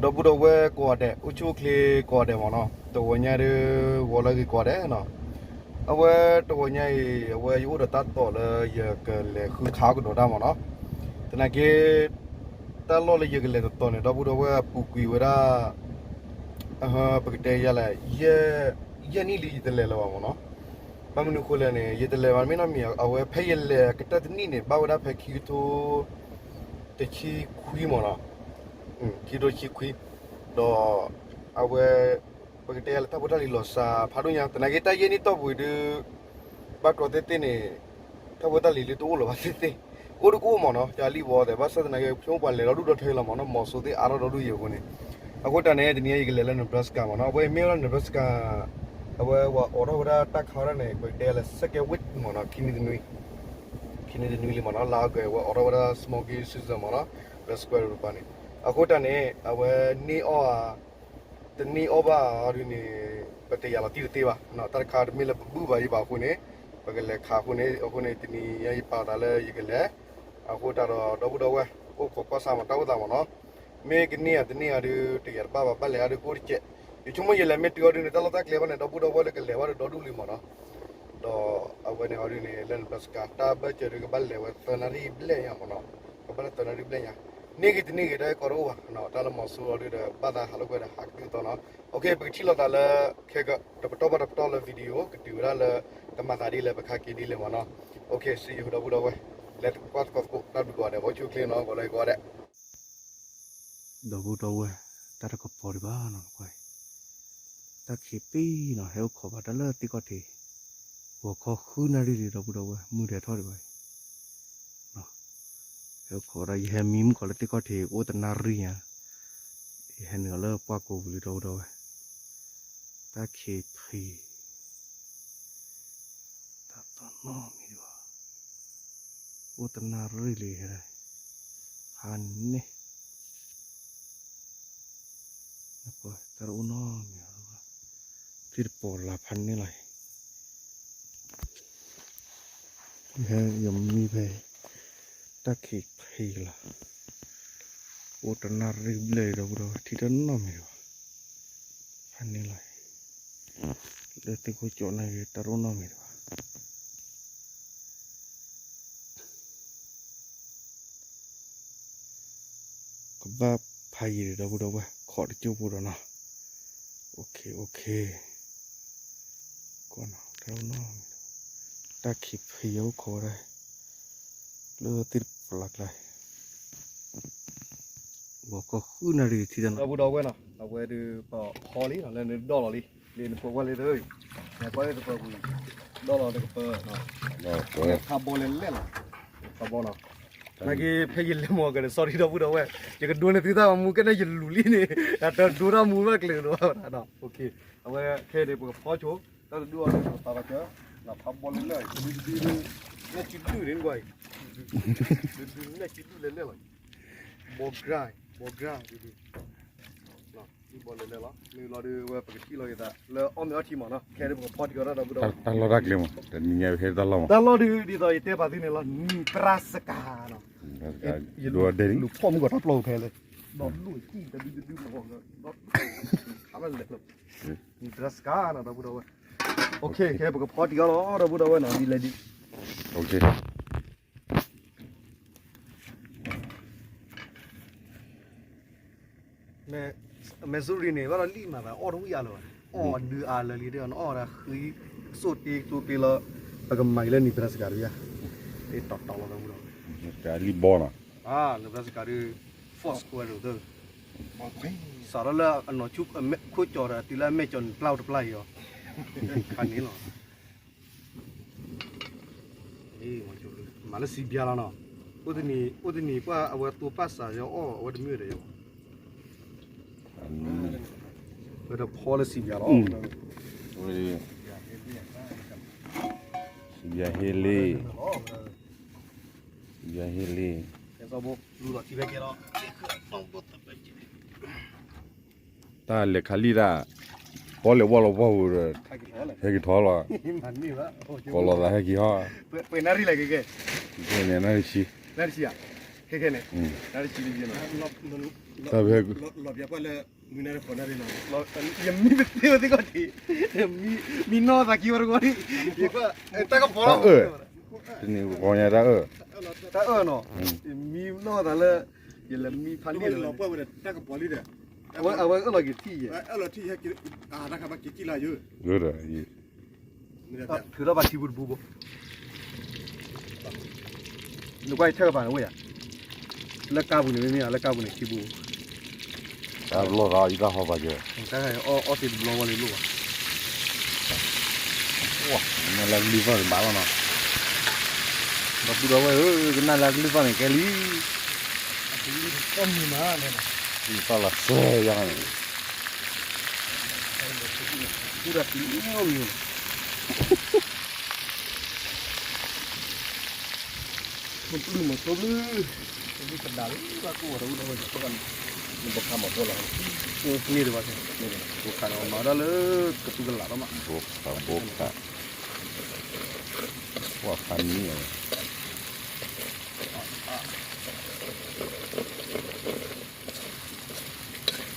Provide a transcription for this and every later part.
ဒီပုၢ်ဒီဝဲၢ်ကိးဂၤဒဲး အိၣ်ဆူၣ်အိၣ်ချ့ကိးဂၤဒဲးမ့ၢ်နီၤ, တဂီၤညါဒုး ဂီၤလၢအဂ့ၤကိးဂၤဒဲးနီၤ. အဝဲတဂီၤညါအံၤ အဝဲယအိၣ်ဒီးတၢ်သီၣ်လၢ ယကလဲၤဃုခးကဒီးတၢ်မ့ၢ်နီၤ. သနာ်က့ တၢ်လီၢ်လၢယကလဲၤတတီၤန့ၣ် ဒီပုၢ်ဒီဝဲၢ် အပူၤကွံာ်ဝဲဒၣ် ပကတဲယၤလဲၣ် ယဲၢ်နံၣ်လံယတလဲၤလၢၤဘၣ်မ့ၢ်နီၤ. ဘၣ်မနုၤအဃိလဲၣ်န့ၣ် ယတလဲၤဘၣ်မ့ၢ်နီတမံၤ, အဝဲဖဲယလဲၤကတၢၢ်တနံၣ်န့ၣ် ဘၣ်ဝဲဒၣ်ဖဲခံကထိတဆံခွံမ့ၢ်နီၤ, ခံကထိတဆံခွံ, ဒီးအဝဲ ပကတဲယၤလဲၣ် တၢ်ဖိတၢ်လံၤလီၤစှၤဖးဒိၣ်ညါ, သနာ်က့တၢ်ယဲၢ်နံၣ်တီၢ်ပူၤဒုး ဘၣ်တြီသ့ၣ်သ့ၣ်န့ၣ် တၢ်ဖိတၢ်လံၤလၢတအိၣ်လၢၤဘၣ်သ့ၣ်သ့ၣ် ကအိၣ်တကအိၣ်မ့ၢ်နီၤ, တၢ်လံၣ်ဘီသဲး ဘၣ်ဆၣ်သနာ်က့ ဆိကမိၣ်ပှၤလဲၤဒီဒူၣ်ဒီထၢလီၤမ့ၢ်နီၤ, မီၤစိသ့ၣ်အါထီၣ်ဒီဒူၣ်ယံၤအဃိန့ၣ်. အဃိတၢ်န့ၣ် တနံၤအံၤယကလဲၤလၢ Nebraska မ့ၢ်နီၤ, တနံၤအံၤမ့ၢ်ဝဲဒၣ် Nebraska အဝဲဝဲအိးထီၣ်ဝဲဒၣ်တၢ်ခါဝဲဒၣ်န့ၣ် ပကတဲလၢ second week မ့ၢ်နီၤ, ခံနွံတနွံ, ခံနွံတနွံလံမ့ၢ်နီၤ, လၢအဂ့ၤဝဲအိးထီၣ်ဝဲဒၣ် smoky season မ့ၢ်နီၤ, Nebraska တကပၤန့ၣ်. အဃိတၢ်န့ၣ် အဝဲန့ၢ်အီၣ်ဧါ တန့ၢ်အီၣ်ဘၣ်အီၤဒ်န့ၣ် ပတယာ်လီၤတံၢ်တသ့ဘၣ်, တၢ်တခါတမ့ၢ်လၢပဘူၣ်ဘၣ်ယံၤဘၣ်အဃိန့ၣ် ပကလဲၤခးအဃိန့ၣ်, အဃိန့ၣ် တနံၤညါယပာ်သးလၢယကလဲၤ, အဃိတၢ်ဒီး ဒီပုၢ်ဒီဝဲၢ် အိၣ်ခိးကွၢ်ဆၢမၤတၢ်အိၣ်သးမ့ၢ်နီၤ, မ့ၢ်ကန့ၢ်ဧါတန့ၢ်ဧါဒုး တယာ်တဘၣ်ဘၣ်, ဘၣ်လဲၤအါဒုးကအိၣ်တကဲး, ယဆိကမိၣ်ယလဲၤမ့ၢ်တုၤအီၤဒုးန့ၣ် တၢ်လီၢ်တၢ်ကျဲဘၣ်န့ၣ် ဒီပုၢ်ဒီဝဲၢ်လၢကလဲၤဘၣ်ဒီးဒီဒူၣ်လံမ့ၢ်နီၤ. ဒီးအဝဲန့ၣ်အီၤဒုးန့ၣ် လၢ Nebraska တၢ်ဘၢၣ်စၢၤဒုးကဘၣ်လဲၤဝဲသၢနၣ်ရံၣ်ဘျဲၣ်ညါမ့ၢ်နီၤ, ကဘၣ်လၢသၢနၣ်ရံၣ်ဘျဲၣ်ညါ, န့ၢ်ဂ့ၤတန့ၢ်ဂ့ၤ တၢ်ကီတအိၣ်ဘၣ်နီၤ, တၢ်လၢမီၤစိအီၤဒုးဒီး ဘၣ်သးဟးလိာ်ကွဲဒီးဟးကတုၢ်သီနီၤ. အ OK ပကထံၣ်လိာ်သးလၢ ခဲကတပတီၢ်ဘၣ်တပတီၢ်လၢ video ကတုၤဝဲဒၣ်လၢ ကမၤသးဒ်လဲၣ် ပခါက့ၤဒ်လဲၣ်မ့ၢ်နီၤ. အ OK see you ဒီပုၢ်ဒီဝဲၢ်, လဲၤကွၢ်သကိးသကိး တၢ်ဘျုးကိးဂၤဒဲး အိၣ်ဆူၣ်အိၣ်ချ့နီၤ, ဂီၤလၢဂ့ၤကိးဂၤဒဲး ဒီပုၢ်ဒီဝဲၢ်, တၢ်တကပီၤဒံးဘၣ်နီၤ, ကွၢ်အံၤ, တၢ်ခံးပ့ၢ်နီၤ, ဟဲအိၣ်ခိးဘၣ်တၢ်လၢသ့ၣ်ခီၣ်ထံး, ဂီၤခီဃုနၣ်ရံၣ်လံ ဒီပုၢ်ဒီဝဲၢ်, မုၢ်ဒဲးထီၣ်ဒံးဘၣ်အံၤ, ဟဲအိၣ်ခိးဒီး ယဟဲမံမုၣ်ကီၤလၢသ့ၣ်ခီၣ်ထံး အိၣ်တနၣ်ရံၣ်ညါ, ယဟဲနုာ်လီၤလၢပှၢ်ကိာ်ပူၤလံ ဒီပုၢ်ဒီဝဲၢ်, တၢ်ခံးဖံး တၢ်သီၣ်နီတမံၤဒံးဘၣ်, အိၣ်တနၣ်ရံၣ်လံ, ဖးန့ၣ်, တၢ်တအိၣ်နီတမံၤ, သ့ၣ်တပီၤလၢဖးန့ၣ်လီၤ, ယမံဖဲ တၢ်ခံးဖံးလီၤ, အိၣ်တနၣ်ရံၣ်ဘျဲၣ် ဒီပုၢ်ဒီဝဲၢ်, ထံၣ်တၢ်နီတမံၤဒံးဘၣ်, ဖးန့ၣ်လီၤ, လၢသ့ၣ်ခိၣ်ကၠီန့ၣ် တၢ်တအိၣ်နီတမံၤဒံးဘၣ် ကဘၣ်ဖးယံာ်ဒီး ဒီပုၢ်ဒီဝဲၢ် ခိးတကၠိၢ်ဖိဒီးနီၤ, OK OK, တၢ်အိၣ်နီတမံၤ, တၢ်ခံးဖံးအိၣ်ခိးဝဲဒၣ် လၢသ့ၣ်တပီၤလၢ်ကျါ ဂီၤခီဃုနၣ်ရံၣ်ထံၣ်တၢ်နီၤ, ဒီပုၢ်ဒီဝဲၢ်နီၤ, အဝဲဒုးပဖီလံနီၤ, လၢနဒိၣ်လီၤလံ, လၢနကွၢ်ကွၢ်လၢတၢ်, နကွၢ်လၢတပၢၤပူၤ, ဒိၣ်လီၤနကပၢၤ, ဖးဘီလဲၤလဲၣ်လီၤ, ဖးဘီနီၤ, နာ်က့ဖဲယလဲၤမီၤကဒီး sorry ဒီပုၢ်ဒီဝဲၢ်, ယကဒိးန့ၢ်သုတၢ်မူကဲန့ၣ် ယလူၤလံန့ၣ်, တၢ်တဒိတၢ်မူဘၣ်ကျဲၤကဒီးဘၣ်နီၤ, အဝဲခဲအံၤပကဖီဆိ တၢ်တဒုအီၤန့ၣ် ပကပာ်ပာ်စၢၤ, ဖးဘီလဲၤလဲၣ်, ဒုဒုဒု, နဲၣ်စုဒုန့ၣ်ကွၢ်အံၤ, ဒုဒုနဲၣ်စုဒုလဲၤလဲၣ်လီၤ, ဘီကရၢ်, ဘီကရၢ်ဒုဒု, ဘီလဲၤလဲၣ်လီၤ, မ့ၢ်လီၤဒုးဝဲပကထံၣ်လီၤက့ၤသး လၢအီၣ်မ့ၤအီထံမးနီၤ, ခဲအံၤပကဖီတံၢ်အီၤတၢ်ဒီပုၢ်ဒီဝဲၢ်, တၢ်လီၢ်တၢ်ကျဲမး, တနံၤညါပဟဲတၢ်လီၢ်မး, တၢ်လီၢ်ဒုးဒ်သိးယတဲပာ်သုန့ၣ်လီၤ, Nebraskaနီၤ, ယလူၤဖီၣ်မုၢ်ကီးတၢ်ပျီဖဲလဲၣ်, ဒီဒူၣ်တဒုဒုဒု, Nebraskaနီၤ ဒီပုၢ်ဒီဝဲၢ်, Nebraskaနီၤ ဒီပုၢ်ဒီဝဲၢ်, OK ခဲပကဖီတံၢ်အီၤလီၤ ဒီပုၢ်ဒီဝဲၢ်နီၤ, ဒ်လဲၣ်ဒ် Missouriန့ၣ် ဘၣ်ဒီးလံာ်မၤသးအီၣ်တဝံၣ်အါလၢၤဘၣ်, အီၣ်ဒုးအါလၢၤလံ, အီၣ်ဝဲဒၣ်ဃံ စိၣ်တ့ကျိတ့လီၤ, ပကမၤအံၤလၢ Nebraska တယါ, တတီၤတီၤလီၤဒီပုၢ်ဒီဝဲၢ်, လံာ်ဘီနီၤ, Nebraska ဒုး Foursquare ဒိၣ်သၢ, စးထီၣ်လၢအနီၢ်ဆူၣ်ခိၣ်ကၠီၤဒီး တုၤလၢအမဲာ်ကၠီၤန့ၣ် ပျၢ်အိၣ်တပျၢ်အံၤလီၤ, ခါန့ၣ်လီၤ မၤလၢစံးဘျါလီၤနီၤ, အိၣ်တနံၤ အိၣ်တနံၤပှၢ်အဝဲသိပၢ်စးယအီၣ် အဝဲတမ့ၢ်ဒီးယဘၣ်, ဝဲတဖီလၢစံးဘျါလီၤ, စံးဘျါဟ့လံ, စံးဘျါဟ့လံ, တၢ်လဲၤခးလံတၢ်, ပီၣ်လဲၣ်ဝီၢ်လီၤပှီၢ်ပူၤဒီး, ဟဲက့ၤထီၣ်လီၤ, ကိးလီၤသးဟဲက့ၤဟီၣ်, ပှဲၤနၣ်ရံၣ်လဲၣ်ကဲကဲ, ခဲန့ၣ်နၣ်ရံၣ်ဆံ, နၣ်ရံၣ်ဆံဧါ, ခဲခဲန့ၣ်, နၣ်ရံၣ်ဆံလံ, တၢ်ဖဲ လီၤပျဲကွၢ်လၢ မုၢ်နၤတခီနၤဒ်နီၤ, ယမံပသ့ဝဲသ့ၣ်ကီၢ်ထံး, မံနီၢ်သးကံဝဲတကီၢ်ဒ်, တၢ်ကပီၤလီၤ, တန့ၣ်ဂီၤညါတၢ်အၢၣ်, တၢ်အၢၣ်နီၤ, မံနီၢ်သးလၢ ယလဲၤမံဖးန့ၢ်လီၤပှၢ်ဝဲဒီးတၢ်ကပီၤလံဒီး, အဝဲအဝဲအၢၣ်လီၤက့ၤထံၣ်ယဲ, အၢၣ်လီၤထံၣ်ယဲက့ၤအါတၢ်ခါဘၣ်က့ၤကံၣ်လၢယိာ် ထုးထီၣ်ဘၣ်ထံပူတပူဖိ, နကွၢ်ယထၢၣ်ကပၤန့ၣ်ဝဲယၤ, လၢကါပူၤန့ၣ်မ့မ့ၢ် လၢကါပူၤန့ၣ်ထံပူ, တၢ်ဘျီၣ်သးအီၤ ယတၢ်ဟီၣ်ပာ်ကဲ, တၢ်အီၣ်သ့ၣ်တဘျီဝဲလၢလိၣ်ဘၣ်, နလၢကလုၢ်သီၣ်န့ၣ်ဘၣ်လီၤနီၤ, ဒီပုၢ်ဒီဝဲၢ်ဧၢ ကနၣ်လၢကလုၢ်သီၣ်န့ၣ်ကဲလံ, ကလုၢ်သီၣ်လီၤစဲယါန့ၣ် ပူၤတၢ်သံမ့ၢ်မ့ၢ်, ထိၣ်ဘျုၣ်မး ထိၣ်ဘျုၣ်, ထိၣ်ဘျုၣ်ကဒါလၢဘၣ်ကိၢ်ဝဲ ဒီပုၢ်ဒီဝဲၢ်န့ၣ်, ဘိခါမးဘိလီၤ, န့ၣ်တဘၣ်, ဘိခါန့ၣ်မၤဒၣ်လၢကသူကလးလီၤမး, ဘိခါ ဘိခါ, ပှၤဖးန့ၣ်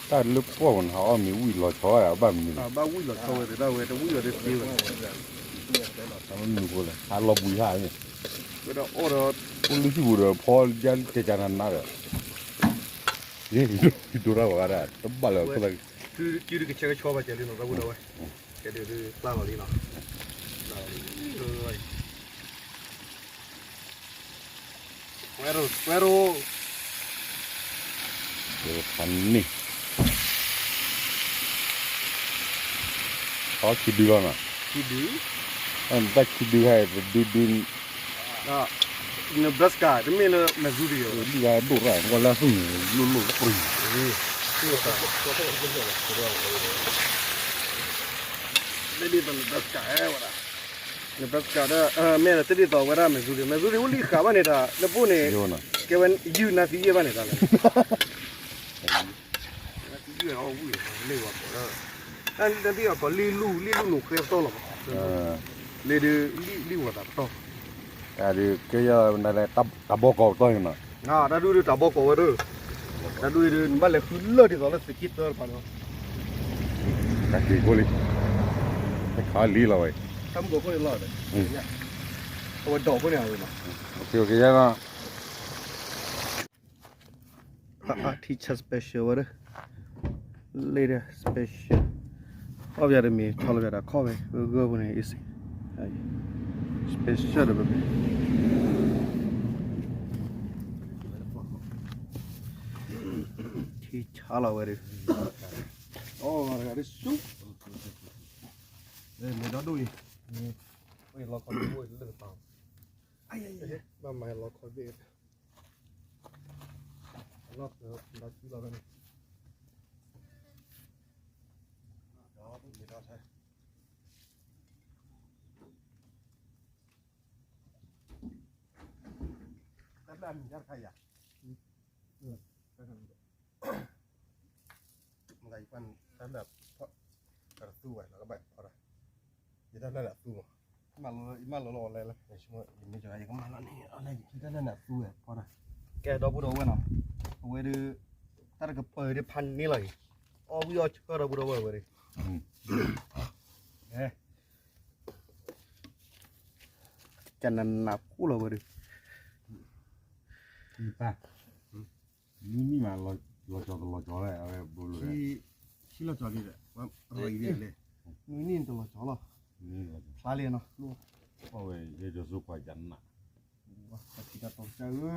တၢ်လၢပှၢ်ပူၤန့ၣ် ဟးအီၣ်မ့ၤဝံၣ်လီၤဆီ ဘၣ်မနုၤလဲၣ်, ဘၣ်ဝံၣ်လီၤဆီဝဲသ့ၣ်တၢ်ဝဲ တဝံၣ်လီၤတသ့ဝဲ, ဘၣ်မနုၤဃိလဲၣ် ဟးလီၤဘှံးဟးန့ၣ်, ဝဲဒၣ်အီၣ်ဒီး အိၣ်လၢဟံၣ်ပူၤဒီး ဖီဒၣ်ကကနနါဒီး, ဒိၣ်တၢ်ဝဲဒၣ် တဘၣ်လၢၤ, စုဒုကဆဲကဆှီဘၣ်ကဲလံနီၤ ဒီပုၢ်ဒီဝဲၢ်, ကဲဒုးကျါလီၤလံနီၤ, ကွဲရိ, ကွဲရိ, ဖးန့ၣ်, ခီခံဒုလီၤနီၤ, ခံဒု, တၢ်ခံဒုဟဲတဒုဒု, Nebraska တမ့ၢ်လၢ Missouri ဒုၣ်ဒါဒိၣ်ရၣ် ကွၢ်လၢသူၣ်န့ၣ်လိၣ်လိၣ်ပှံၤ, တဒ်သိး Nebraska ဝဲဒၣ်, Nebraska ဒီး မ့ၢ်လၢတဒ်သိးဝဲဒၣ် Missouri, Missouri အိၣ်လံဃာ်ဘၣ်န့ၣ်ဒီး လၢပအိၣ်န့ၣ် ကဲဝဲယုၢ်နါသံယဲၢ်ဘၣ်န့ၣ်ဒီး နါသံယဲၢ်အီၣ်ဝံၣ်န့ၣ် လံၣ်ဝဲကိးလၢတၢ်ဒ်အီၤကိးလံၣ်လူၢ် လံၣ်လူၢ်န့ၣ်ဃဲပတီၢ်လီၤ, လံၣ်ဒုး လံၣ်ဝဲသးပတီၢ်, တၢ်ဒုးကဲယီၤ တၢ်ဘီကီးပတီၢ်နီၤ, တၢ်ဒုးဒုးတၢ်ဘီကီးဝဲဒၣ်, တၢ်ဒုးဒုး နဘၣ်လဲၤဃုလၢၢ်ဒ်သိးလၢသုးက့တၢတဖၣ်လီၤ, တၢ်က့ၤခိၣ်လံ, တခါလံလီၤဝဲ, တၢ်မုၢ်ကီၢ်ခိၣ်န့ၣ်လီၤ, အဝဲဒိးဖိန့ၣ်အဝဲနီၤ, ထံဆၢ special ဝဲဒၣ်, later special, အီၣ်ပယါတမံၤ ထီလီၤပယါဒီးခီၣ်ဝဲ ဂၢၢ်ဂၢၢ်ဖိန့ၣ် easy, special ဒီး ထံဆါလီၤဝဲဒၣ်, အီၣ်ဂၤတဂၤဒ်ဆူ, မဲာ်ဒီဒိၣ်အံၤ, လီၤခီၣ်ဒိၣ်လၢကပၤ, ဘၣ်မၤလီၤခီၣ်ဒိၣ်, လီၤခီၣ်ဒိၣ်လီၤ, တၢ်ဘျၣ်မံၤတၢ်တခါယၤ, မ့ၢ်တၢ်ဘျၣ်ဖီၣ်, တၢ်တသူဝဲလီၤကဘၣ်ဖီၣ်တၢ်, ယတၢ်ဘျၣ်လၢအသူမး, ယမၢလီၤလီၤအီၤလဲၣ်လၢ, ယမ့ၢ်ကီယကမၢလီၤန့ၣ်, ယတၢ်ဘျၣ်လၢအသူဝဲဖီၣ်တၢ်, ကဲဒီပုၢ်ဒီဝဲၢ်နီၤ, အဝဲဒၣ်, တၢ်တကပၤဒ်ဖးန့ၣ်လီၤအံၤ, အီၣ်ဝံၣ်အီၣ်ဆၢဒီပုၢ်ဒီဝဲၢ်ဝဲဒၣ်, ကနနးခိၣ်လီၤဝဲဒၣ်, မံမံမး လီၤကၠီတလီၤကၠီလဲၣ် အဝဲဘိလိာ်, ခံလီၤကၠီဒ်လဲၣ်, မံနံၣ်တလီၤကၠီလီၤ, ဖျါလံနီၤ, အဝဲယဲကၠီစိခွါယနး, ပှၤထံၣ်တၢ်တီကစၢ်ဧၢ,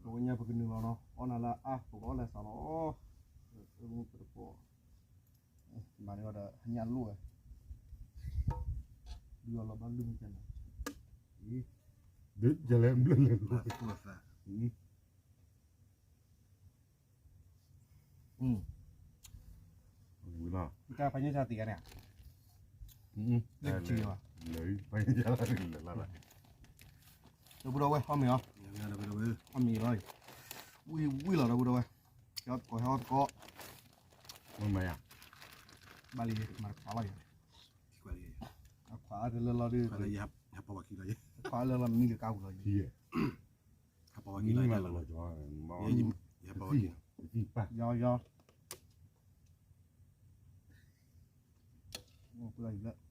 ပဝဲညါပကနုာ်လီၤနီၤ အီၣ်နၤလၢအါ ပကအီၣ်လၢသးလီၤ, ပတပီၢ်, မၤန့ၢ်အီၤဒီးဟညၣ်လိၣ်ဝဲ, ဒုးအီၤလီၤဘၣ်လုၢ်မ့ၢ်ကဲနီၤ, ဒ်လဲၣ်ဘျၢၣ်လဲၣ်, ဝံၤလီၤ, တၢ်ဖးညၣ်တၢ်တံၢ်ဂၤန့ၣ်, လၢကထံၣ်ဘၣ်, လၢဖးညၣ်တၢ်လၢလၢလၢ, ဒီပုၢ်ဒီဝဲၢ် အီၣ်မ့ၤအီၤ, အီၣ်မ့ၤလီၤ, ဝံၤဝံၤလီၤ ဒီပုၢ်ဒီဝဲၢ်, ဟဲအီၣ်သကိး ဟဲအီၣ်သကိး, မ့ၢ်မၤယၤ, ဘၣ်လံ မၤတဖျါလီၤယၤ, အခွါအါတလၢလီၤဒုး, ခွါလၢလီၤမံလၢကါပူၤလီၤ, မံမံမးလီၤကၠီ, ယဟဲပီၢ်ဝဲခံလီၤ, ယဟဲပီၢ်ဝဲခံလီၤ, ယဟဲပီၢ်ဝဲခံလီၤ, ယီယီ အိၣ်ပလၢ်ယံၤ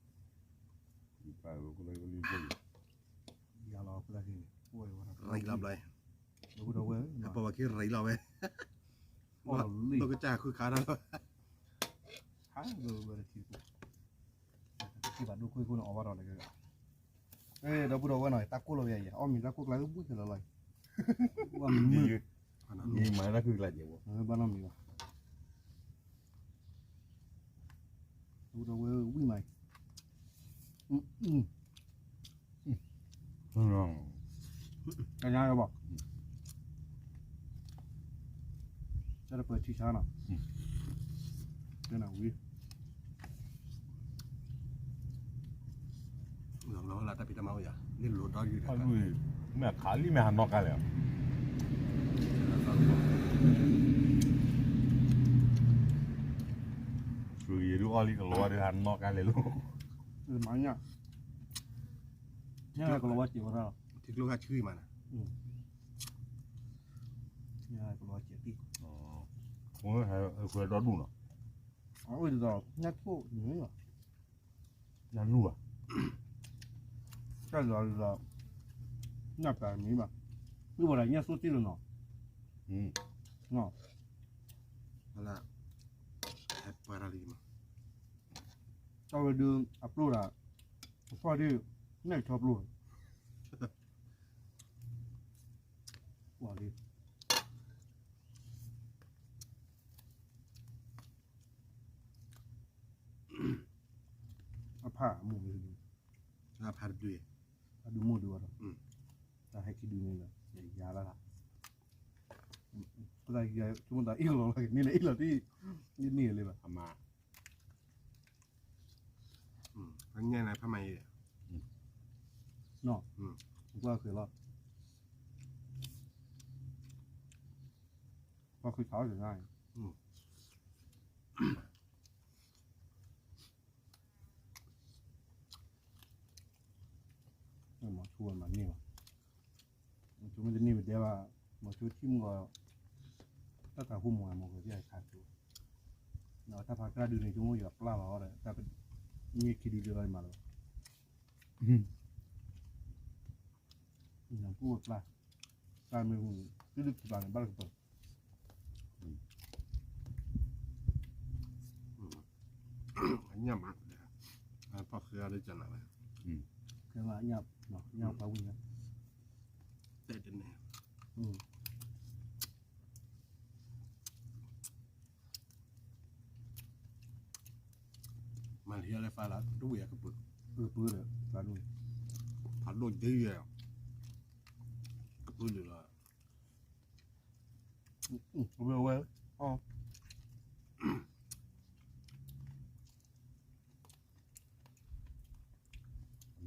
လၢ ယီလီၤပလၢ်န့ၣ် အိၣ်ဝဲ ရံလီၤဘျီ ဒီပုၢ်ဒီဝဲၢ် အပဝဲခံရံလီၤဝဲ လီၤလံ လီၤကစၢ်ဃုခါတၢ်လီၤ ဟါလီၤဝဲလၢထံ ကဘၣ်ဒိခွံခိၣ်န့ၣ် အီၣ်ဘၣ်ဒီးလၢ အဲ ဒီပုၢ်ဒီဝဲၢ်နီၤ တၢ်ကိၢ်လီၤဝဲယၤ အီၣ်မ့ၤတၢ်ကိၢ်ကျါ ဘုၣ်ခဲလၢာ်လီၤ ဝဲမုာ် မ့ၢ်မၤတၢ်ကုၢ်ကျါကဲးဘၣ် ဘၣ်နီတမံၤဘၣ် ဒီပုၢ်ဒီဝဲၢ်ဝံၣ်မး ကညါလၢဘၣ် တၢ်တပၢၤထံဆါနီၤ တဲနၤဝံၤ လီၤလၢတၢ်ဖံးတၢ်မၤအိၣ်ယၤ လံလိၤဒီးယုၢ်တၢ် မ့ၢ်ခးလံမ့ၢ်ဟးနီၢ်ကါလဲၣ် ဆူယံၤဒုးအီၣ်လံကလီၤဝါဒီးဟးနီၢ်ကါလဲၣ်လီၤ မၤညၣ် ညၣ်ကလီၤဝါစဲးဝဲဒၣ် ထံကျိခါဆှံမးနၤ ညၣ်ကလီၤဝါစဲးတံၢ် အဃိဒီဒူၣ်နီၤ အအိၣ်ဒ်သိး ညၣ်ထိၣ်န့ၣ်လီၤ ညၣ်နူၢ်ဘၣ် တၢ်လီၤလီၤ ညၣ်ပာ်မံၤဘၣ် မ့ၢ်ဝဲဒၣ်ညၣ်သိၣ်တံၢ်လီၤနီၤ ပှၤတၢ်လံမး တၢ်ဝဲဒုးအပျိၢ်ဒၣ် အဖီၣ်ဒုး နဲၣ်ကဆီပျိၢ် ကွၢ်လံ အဖးမိၢ်မ့ၢ်ဒုး အဖးတဒု အဒုးမိၢ်ဒုးဝဲဒီး တၢ်ဟဲခံဒုန့ၣ်ဒီး ယၤလၢ်လၢ် ပသးယၤ ဆိကမိၣ်သးအ့ၣ်လီၤလီၤ န့ၣ်န့ၣ်အ့ၣ်လီၤတံၢ် န့ၣ်န့ၣ်လၢၤဘၣ် အမါ ညၣ်န့ၣ်ဖးမၤအံၤ နီၤ ကွၢ်ဃုာ်လီၤ ကွၢ်ဃုာ်ထီၣ်က့ၤနၤ မၤဆိဝဲမၤန့ၢ်ဘၣ် မၤဆိမ့ၢ်တန့ၢ်ပဒဲဘၣ် မၤဆိထံၣ်မုၢ်ဂီၤ တၢ်သးဟူမၤမၤကီၤကဲခါဆိ တၢ်ဖးကြၢ်ဒုးန့ၣ် ဆိကမိၣ်ယွၤပျၢ်လီၤဒီး တၢ်ပမ့ၢ်ခံဒုဒုလီၤမၤလီၤ နပူၢ်ပျၢ် ပျၢ်မ့ၢ်ဟူ တုၤဒုခံပျၢ်န့ၣ် ဘၣ်လၢကပၢၤ အညၣ်မး ဖီၣ်ဃဲအီၤလၢကနၤဝဲ ကဲမးအညၣ် ညၣ်ပှၤဝံၣ်ညါ တဲတန့ၣ် မၤလၢဟံၣ်လၢဖးလၢ တဝံၣ်အကပၢၤ ပၢၤပၢၤဒီး ဖးဒိၣ် ဖးဒိၣ်ဒ်ယဲ ကပၢၤလၢလီၤ ဝဲဝဲ အီ အမဲရ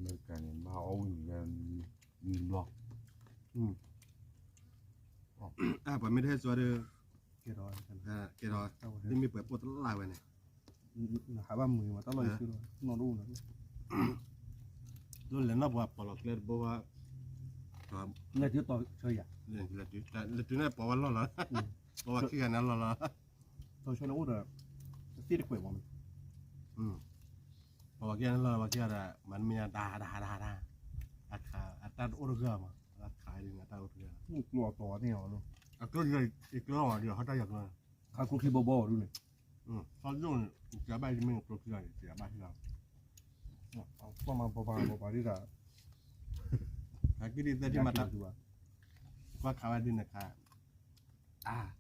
ကၤန့ၣ် ဘၣ်အီၣ်ဝံၣ်မံၤလၢ နံၤဘျီ အပှၤမ့ၢ်တဟဲစိာ်ဒီး ကဲထီၣ် တမ့ၢ်ပှဲၤပိၢ်တလၢ်ဝဲန့ၣ် နဟးဘၣ်မုာ်မးတၢ်လီၢ်ယံၤလီၤ နီၢ်တအိၣ်နီၤ လၢလဲၤနီၢ်ပှၤပီၤလီၤကျဲတဘိဘၣ် လဲၤတုၤတီၤဆၢယၤ လဲၤတုၤန့ၣ်ပီၤဝဲလီၢ်လီၤ ပီၤဝဲခံဂၤန့ၣ်လီၢ်လီၤ တီၤဆၢန့ၣ်အိၣ်ဒီး သ့ၣ်တကွဲးမး ပီၤဝဲခံဂၤန့ၣ်လီၢ်လီၤ ပီၤခံဂၤဒီး မၤတမ့ၢ်ညါ တဟးတဟးတဟးတဟး အခါ အတၢ်တအိၣ်တဂၢၢ်မး အခါဒ်န့ၣ် အတၢ်အိၣ်တဂၢၢ် ကျိအတီၤဝဲသ့ၣ်ညါဝဲလီၤ အကျိယၤအံၤကျိလီၤမးဒ်ဟီၣ်တၢ်ယၤကျိ ခါကျိခံဘီဘီအီၤဒ်န့ၣ် ခီဒိၣ်န့ၣ် ကဘၣ်ယမ့ၢ်ကျိခံဂၤန့ၣ် ကဘၣ်ဟံၣ်လီၤ ပှၤမၤပှၤပှၤပှၤပှၤဒ်တၢ် ခါကံၣ်ဒ်သဲးဒ်မၤတၢ် ကွၢ်ခါဝဲဒ်န့ၣ်ခါ တၢ်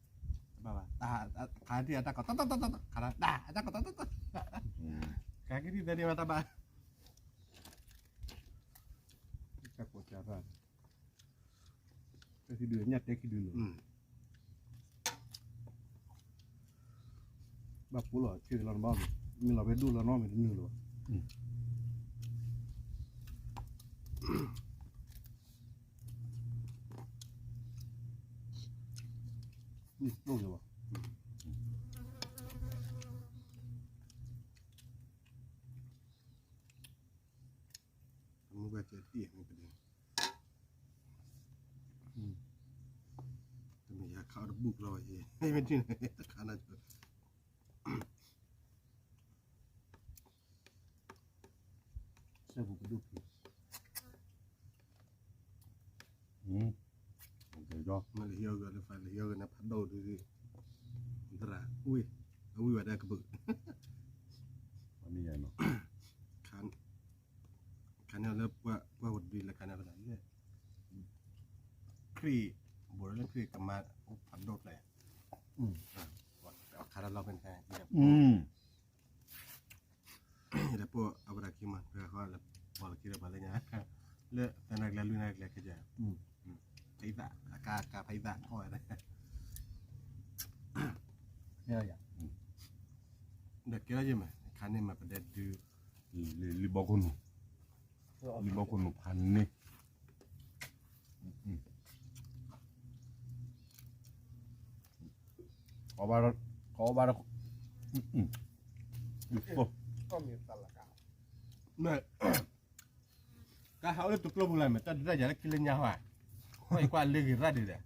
ဘၣ်ဘၣ် တၢ် ခါဒ်အတၢ်ကီတၢ်တၢ်တၢ်တၢ် ခါဒၣ် တၢ် အတၢ်ကီတၢ်တၢ်တၢ် ခါကံၣ်ဒ်သဲးဒ်မၤတၢ်ဘၣ် တၢ်ကီတၢ်တၢ် တၢ်ခံဒုညၣ်တဲခံဒုလီၤ ဘၣ်ဖိလီၤ ဆ့ကလီၤနဘၣ်မ့ၢ် မ့ၢ်လီၤဖဲဒိၣ်လီၤနီၢ်မ့ၢ်တနုာ်လီၤ မ့ၢ်ကျိၣ်က့ၤဘၣ် မ့ၢ်ဘၣ်ကဲတံၢ်မ့ၢ်ပဒဲ တမ့ၢ်ယၤ ခးအီၤတဘူၣ်ကျီဘၣ်ယဲ, မ့ၢ်ထံၣ်န့ၣ် တခါနၤ စဲပူၤကဒိၣ်ဖံး, မ့ၢ်လၢဟံၣ်အီၤဂၤလၢ ဖးလၢဟံၣ်အီၤဂၤန့ၣ် ဖးဒိၣ်ဒုး, သရၣ်ဝံၣ်, အဝံၣ်ဝဲဒၣ်ကပုာ်, ခါန့ၣ်လၢပှၤဝဲဒၣ်လၢ ခရံာ် ဘူးလၢခရံာ်ကမၤအိၣ်ဖးဒိၣ်ဖျဲၣ်, ခါလၢလီၤဖဲန့ၣ် ယလဲၤပိာ်အဝဲဒၣ်ခံမး ပှၤလၢခံဒီးပှၤလၢညါ, လၢသၢနၣ်ကျဲလွံၢ်နၣ်ကျဲခဲကဲ, ဖဲအံသၣ် အကါကါဖဲအံသၣ်ထီၣ်ဝဲဒၣ်, ဒီးကဲထီၣ်ယမး ခါန့ၣ်မးပဒဲဒု လံဘီခိၣ်နူာ်, လံဘီခိၣ်နူာ်ဖးန့ၣ်, ကဘၣ်, ကဘၣ်, ကဟးအိၣ်လၢတကျိပူၤလၢ်မ့ၢ် တၢ်ဒုးတၢ်ယၤလၢခံလၢညါဟါ, ကွၢ်ယကွၢ်လၢဂ့ၤရၣ်ဒံးဒီး, ဒဲက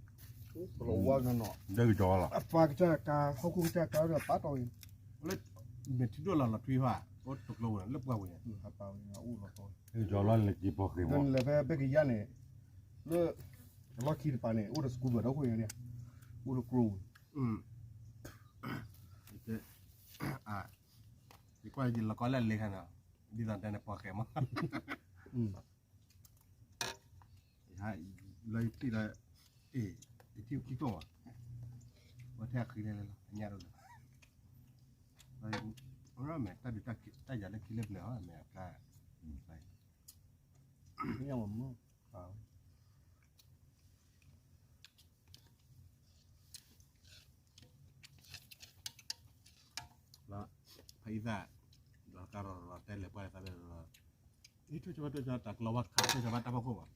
ကီလီၤ, အပှၤကစၢ်ကါ ဟီၣ်ခိၣ်ကစၢ်ကါဒီးပာ်တီၢ်ဂ့ၤ, လၢမဲာ်ထံဒိၣ်လီၤလီၤထွံဟါ, အိၣ်တကျိပူၤန့ၣ် လၢပှၢ်ပူၤန့ၣ်, ကကီလီၤလၢက့ၤပီၢ်ဃ့ၢ်မး, လဲၤဖဲဘဲကယါန့ၣ်, လၢ အလီၢ်ခံတပၤန့ၣ် အိၣ်ဒီးစကူဘၢၣ်ဒီခိၣ်န့ၣ်, အိၣ်ဒီးကျိပူၤ, ယကွၢ်ယလီၤကီလၢအလ့ခါန့ၣ်, ဒ်သိးတဲန့ၣ်ပီၢ်ဃဲမး, လၢယထံၣ်လၢ, အ့ၣ်, ယထံၣ်ခံကိၣ်မး, ဝဲထဲအဃံလဲၣ်လဲၣ်လီၤ အညၣ်ဒိၣ်လၢ, အမဲာ်တၢ်ဒုးတၢ်ယၤလၢခံလၢပျၢၤဟီ အမဲာ်အကျါ, လီၤ, ဖဲအံသၣ်, လီၤကါရီၤရီၤတဲလဲၤပှၢ်သးဒီး, အံၤ ထိၣ်ကၠီဘၣ် ထိၣ်ကၠီတၢ်ကျီဘၣ်ခး ထိၣ်ကၠီဘၣ်တၢ်ဖီခိၣ်ဘၣ်,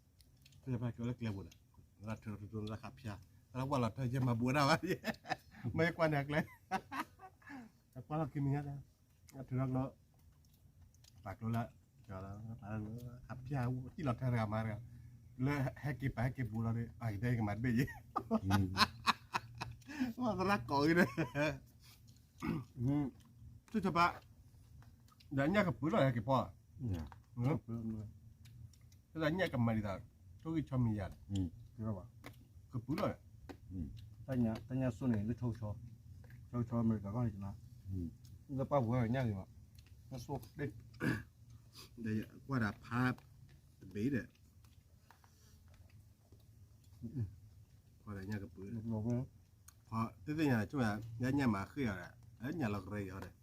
ထိၣ်ကၠီဘၣ်ကဲလၢကျဲပူၤဒီး, လၢထုးလီၤထုးလီၤခးဖျါ, လၢဝဲလီၤထၢယဲမၤဘူးဝဲဒၣ်ဘၣ်, မ့ၢ်ယကွၢ်န့ၣ်အကျဲ, အကွၢ်လီၤက့ၤမံၤညါ, အထုးလီၤကျိ ပာ်ကျိလၢ, ခးဖျါ တံၢ်လီၤထၢတဂၤမၤတဂၤ, လၢဟဲက့ၤပာ်ဟဲက့ၤဘူးလီၤဒီး အတဲယကမၤတဘ့ၣ်ယဲ, သရၣ်ကိးဂ့ၤဒီး, ထိၣ်ကၠီဘၣ်, ဒီးညၣ်ကပုာ်လီၤဟဲက့ၤပီၢ်, လၢညၣ်ကမၤဒ်သိး, ထိၣ်ဂံၢ်ဆီမံၤယၤ, ကပုာ်လီၤ, တၢ်ညၣ်စိၣ်န့ၣ် လၢဆီဆီ, ဆီဆီအမဲရကၤကီၢ်န့ၣ်, လၢပှၢ်ပူၤညၣ်ဂ့ၤမး, ညၣ်စိၣ်, ဒီးကွၢ်ဒၣ်ဖး, တဘ့ၣ်ဒီး, ကွၢ်ဒၣ်ညၣ်ကပုာ်, သ့ၣ်သ့ၣ်ညါ ဆိညါမၤဃ့ၢ်အီၤဒီး, ညၣ်လီၤကရၢအီၤဒီး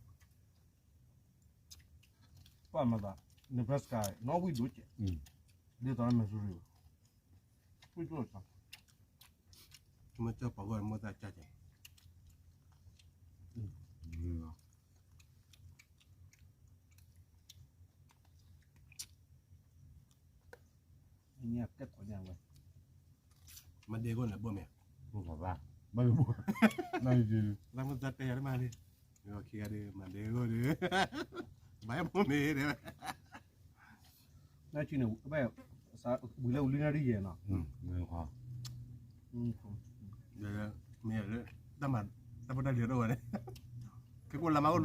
ပှၢ်မၤသး, Nebraska နီၣ်ဝံၣ်ဒိၣ်ကဲး, ဒ်သိးလၢ Missouri ဘၣ်, ဝံၣ်ဒိၣ်, မ့ၢ်ကၠီပှၤဂီၢ်မ့ၢ်သးကၠီကဲး, မၤဒ့ကိၣ်န့ၣ်ဘိမ့ၢ်, ဘၣ်, လၢမ့ၢ်သးတဲယၤတမၤလံ, ခံဂၤဒုး မၤဒ့ကိၣ်ဒုး, ဘၣ်ဘိမ့ၢ်ဒဲး, နၤဆံန့ၣ် ဝံၤလၢဝံၤလံနၤဒ်ယဲၢ်နီၤ, မ့ၢ်လၢ, တၢ်မၤ, တၢ်ဖိတၢ်လံၤတအိၣ်ဝဲန့ၣ်, ခဲကိၣ်လၢမၤအိၣ်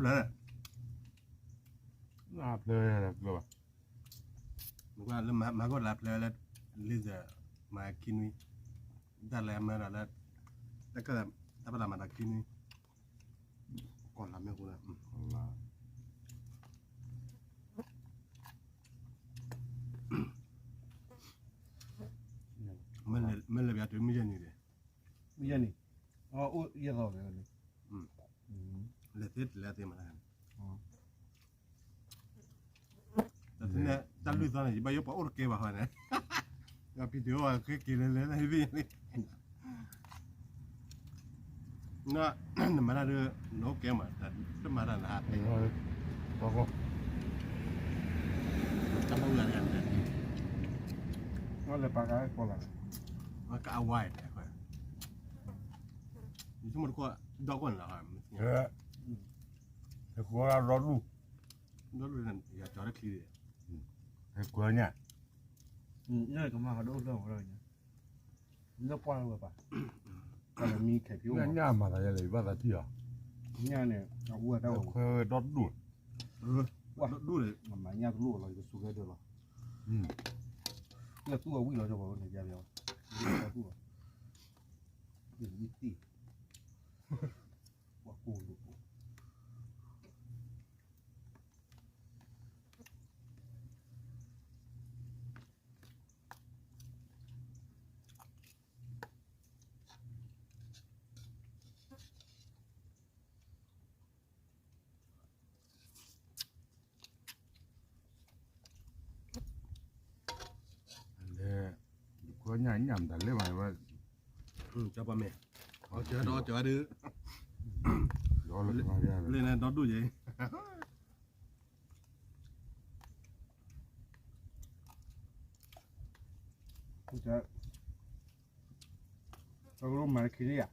ဖျၢၣ်, ဖျၢၣ်, မၤကိၣ်လၢဖျၢၣ်လၢ, လံၤစၢၤ, မၤခံနွံ, တၢ်လဲၤမၤဒီးလၢ, တၢ်ပလၢ်မၤဒီးခံနွံ, ကီၢ်လၢမ့ၢ်ဃိလၢ, မ့ၢ်လဲၤပျးတုၤမုၢ်ယဲၢ်နံၤဒီး, မုၢ်ယဲၢ်နံၤ, အိၣ်ယဲၢ်သီ, လဲၤသ့တလဲၤသ့မး, တၢ်လွံၢ်သီန့ၣ် ယဘၣ်ယိၣ်ပှၤအိၣ်တကဲဘၣ်ဃီန့ၣ်, ယဖံတအိၣ်ဃ့က့ၤလဲၤလဲၤလၢဟံၣ်သ့ၣ်ညါန့ၣ်, နမၤတၢ်ဒီး နအိၣ်ကဲမး, တမၤတၢ်နဟး, တၢ်ဘၣ်ဝံၤန့ၣ်, လဲၤပာ်ကါကီၢ်လၢ, ကအဝါအံၤတဲ, ယဆိကမိၣ်တခီ, ဒီကီၢ်န့ၣ်လီၤ, ဟဲကွၢ်ဒီဒူၣ်, ဒီဒူၣ်န့ၣ် ယကၠီတချံ, ဟဲကွၢ်ညါ, ကမၤဟးဒိၣ်လၢ, လၢပှၢ်ဝဲပၢ်, မံခဲဖံအိၣ် ညၣ်မၤသးယလဲၣ် ယဘၣ်သးထံၣ်အီၤ ညၣ်န့ၣ် အဝဲတၢ်ဝဲခွဲဝဲဒီဒူၣ် ဒီဒူၣ်န့ၣ် မၤညၣ်တလိၣ်လီၤ ယကစူးကဲဒၢလီၤ လၢသူၣ်အဝံၣ်လီၤ ကၠီပှၤန့ၣ် ယၤလီၤ သူၣ်လီၤ ယဝံၣ်တံၢ် ပှၤကိၢ်လိာ် လဲၤ ခွဲညၣ်ညၣ်မတၤလဲၣ်ဘၣ်ဝဲ ကၠီပှၤမဲာ် အီၣ်ကၠီဒီးအီၣ်ကၠီဒီး လၢန့ၣ်ဒီဒူၣ်ယဲ တၢ်ကလိမၤတခံလံဧါ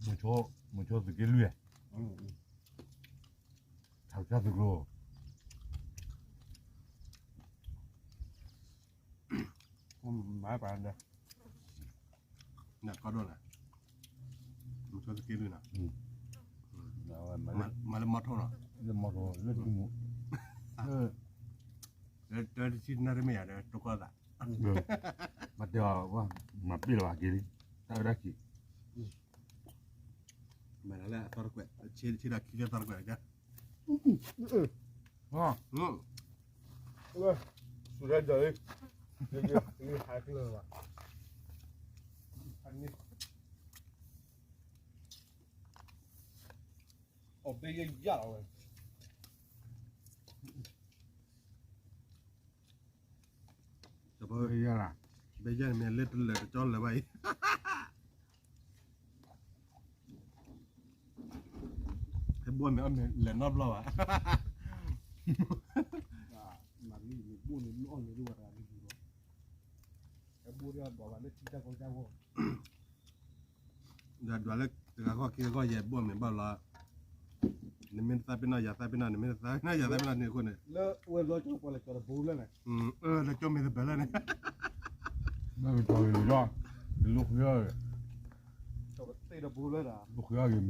မုဆိ မုဆိသုးက့လွံၢ် ထးကစၢ်သုးကျိၤ မၤပာ်ဒီး နကီဒိၣ်လဲၣ် မုဆိသုးက့လွံၢ်နီၤ မၤလၢမီထိနီၤ လၢမီထိ လၢဒူမူ လၢတဆံတနၣ်ရံၣ်မ့ၢ်ယၤဒီး တိကီၢ်သး မၤတဲအီၤ မၤပ့ၢ်လီၤဘၣ်က့ၤလံ တၢ်အၢတၢ်ခံး မၤလၢအသီတကွဲး ဆ့ဒၣ်ခံလၢသီတကွဲး စူၤဒၣ်ဒီး ဟးကျၢၤဘၣ် အီၣ်ဘဲယဲယၢ်လီၤဝဲ ဘဲယဲ ဘဲယဲန့ၣ်မ့ၢ်လၢတလၢာ်တကၠီလၢာ်ဘၣ်အံၤ ဟဲဘိမ့ၢ်အီၣ်မ့ၢ်လဲၤနီတဘျီဘၣ် မၤလံမ့ၢ်ဘိန့ၣ် မ့ၢ်အီၣ်လဲၤဒိၣ်ဝဲတဂၤလံလီၤ ဟဲဘိဒီးဒွးဘၣ်လၢထံတၢ်ကီတၢ်ဂီၢ် ဒီးဒွးလၢတဂၤဂီၢ်ခံဂၤဂီၢ်ယဲၢ်ဘိမ့ၢ်ဘၣ်လီၤ နမ့ၢ်တသးပ့ၤနီၣ်ယၤသးပ့ၤနီၣ် နမ့ၢ်တသးပ့ၤနီၣ်ယၤသးပ့ၤနီၣ်န့ၣ်အဃိန့ၣ် လၢဝဲလီၤကၠီပှၤလဲၤကၠီတဘိလၢန့ၣ် လၢကၠီမ့ၢ်တဘၣ်လၢန့ၣ် ဘၣ်ကၠီလိာ်ကၠီ တလိၣ်ဃုအီၣ်ဂ့ၤ တဘိလၢဒီး လိၣ်ဃုအီၣ်ဂ့ၤမ့ၢ်ဃ့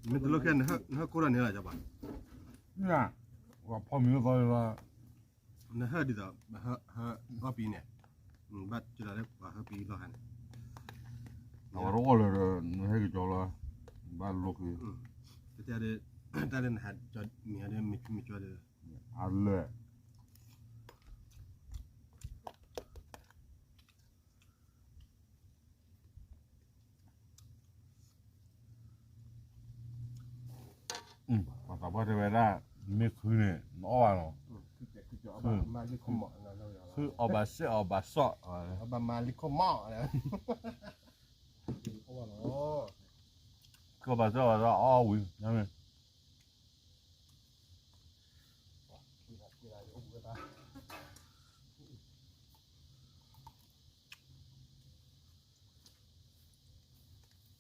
မ့ၢ်တလိၣ်ဃဲ နဟၢခိၣ်ဒီးန့ၣ်လီၤ ကၠီပှၤ ဖီမ့ၤလၢသီလီၤ နဟၢဒ်သိး ဟၢအီၣ်ပံၤန့ၣ် ဘၣ်ကလၢပှၤဟၢပံၤလီၤဟါန့ၣ် အဝဲတအီၣ်လၢၤဒီး နဟဲက့ၤကၠီလီၤ ဘၣ်လိၣ်ဃု တၢ်လၢနဟးကၠီမ့ၢ်ဟါဒီးမ့ၢ်ကၠီဒီး အလၢ ပှၤသးပှၢ်တဲဝဲဒၣ် မ့ၢ်ခုန့ၣ် နအီၣ်ဘၣ်နီၤ ခုအီၣ်ဘၣ်စဲးအီၣ်ဘၣ်စီၣ် ခုအီၣ်ဘၣ်စဲးအီၣ်ဘၣ်စီၣ် အီၣ်ဝံၤ မ့ၢ်လၢ ခုအီၣ်ဘၣ်စဲးအီၣ်ဘၣ်စီၣ်မး အညီကလီၤမ့ၢ်ဝဲ ဝဲကညီ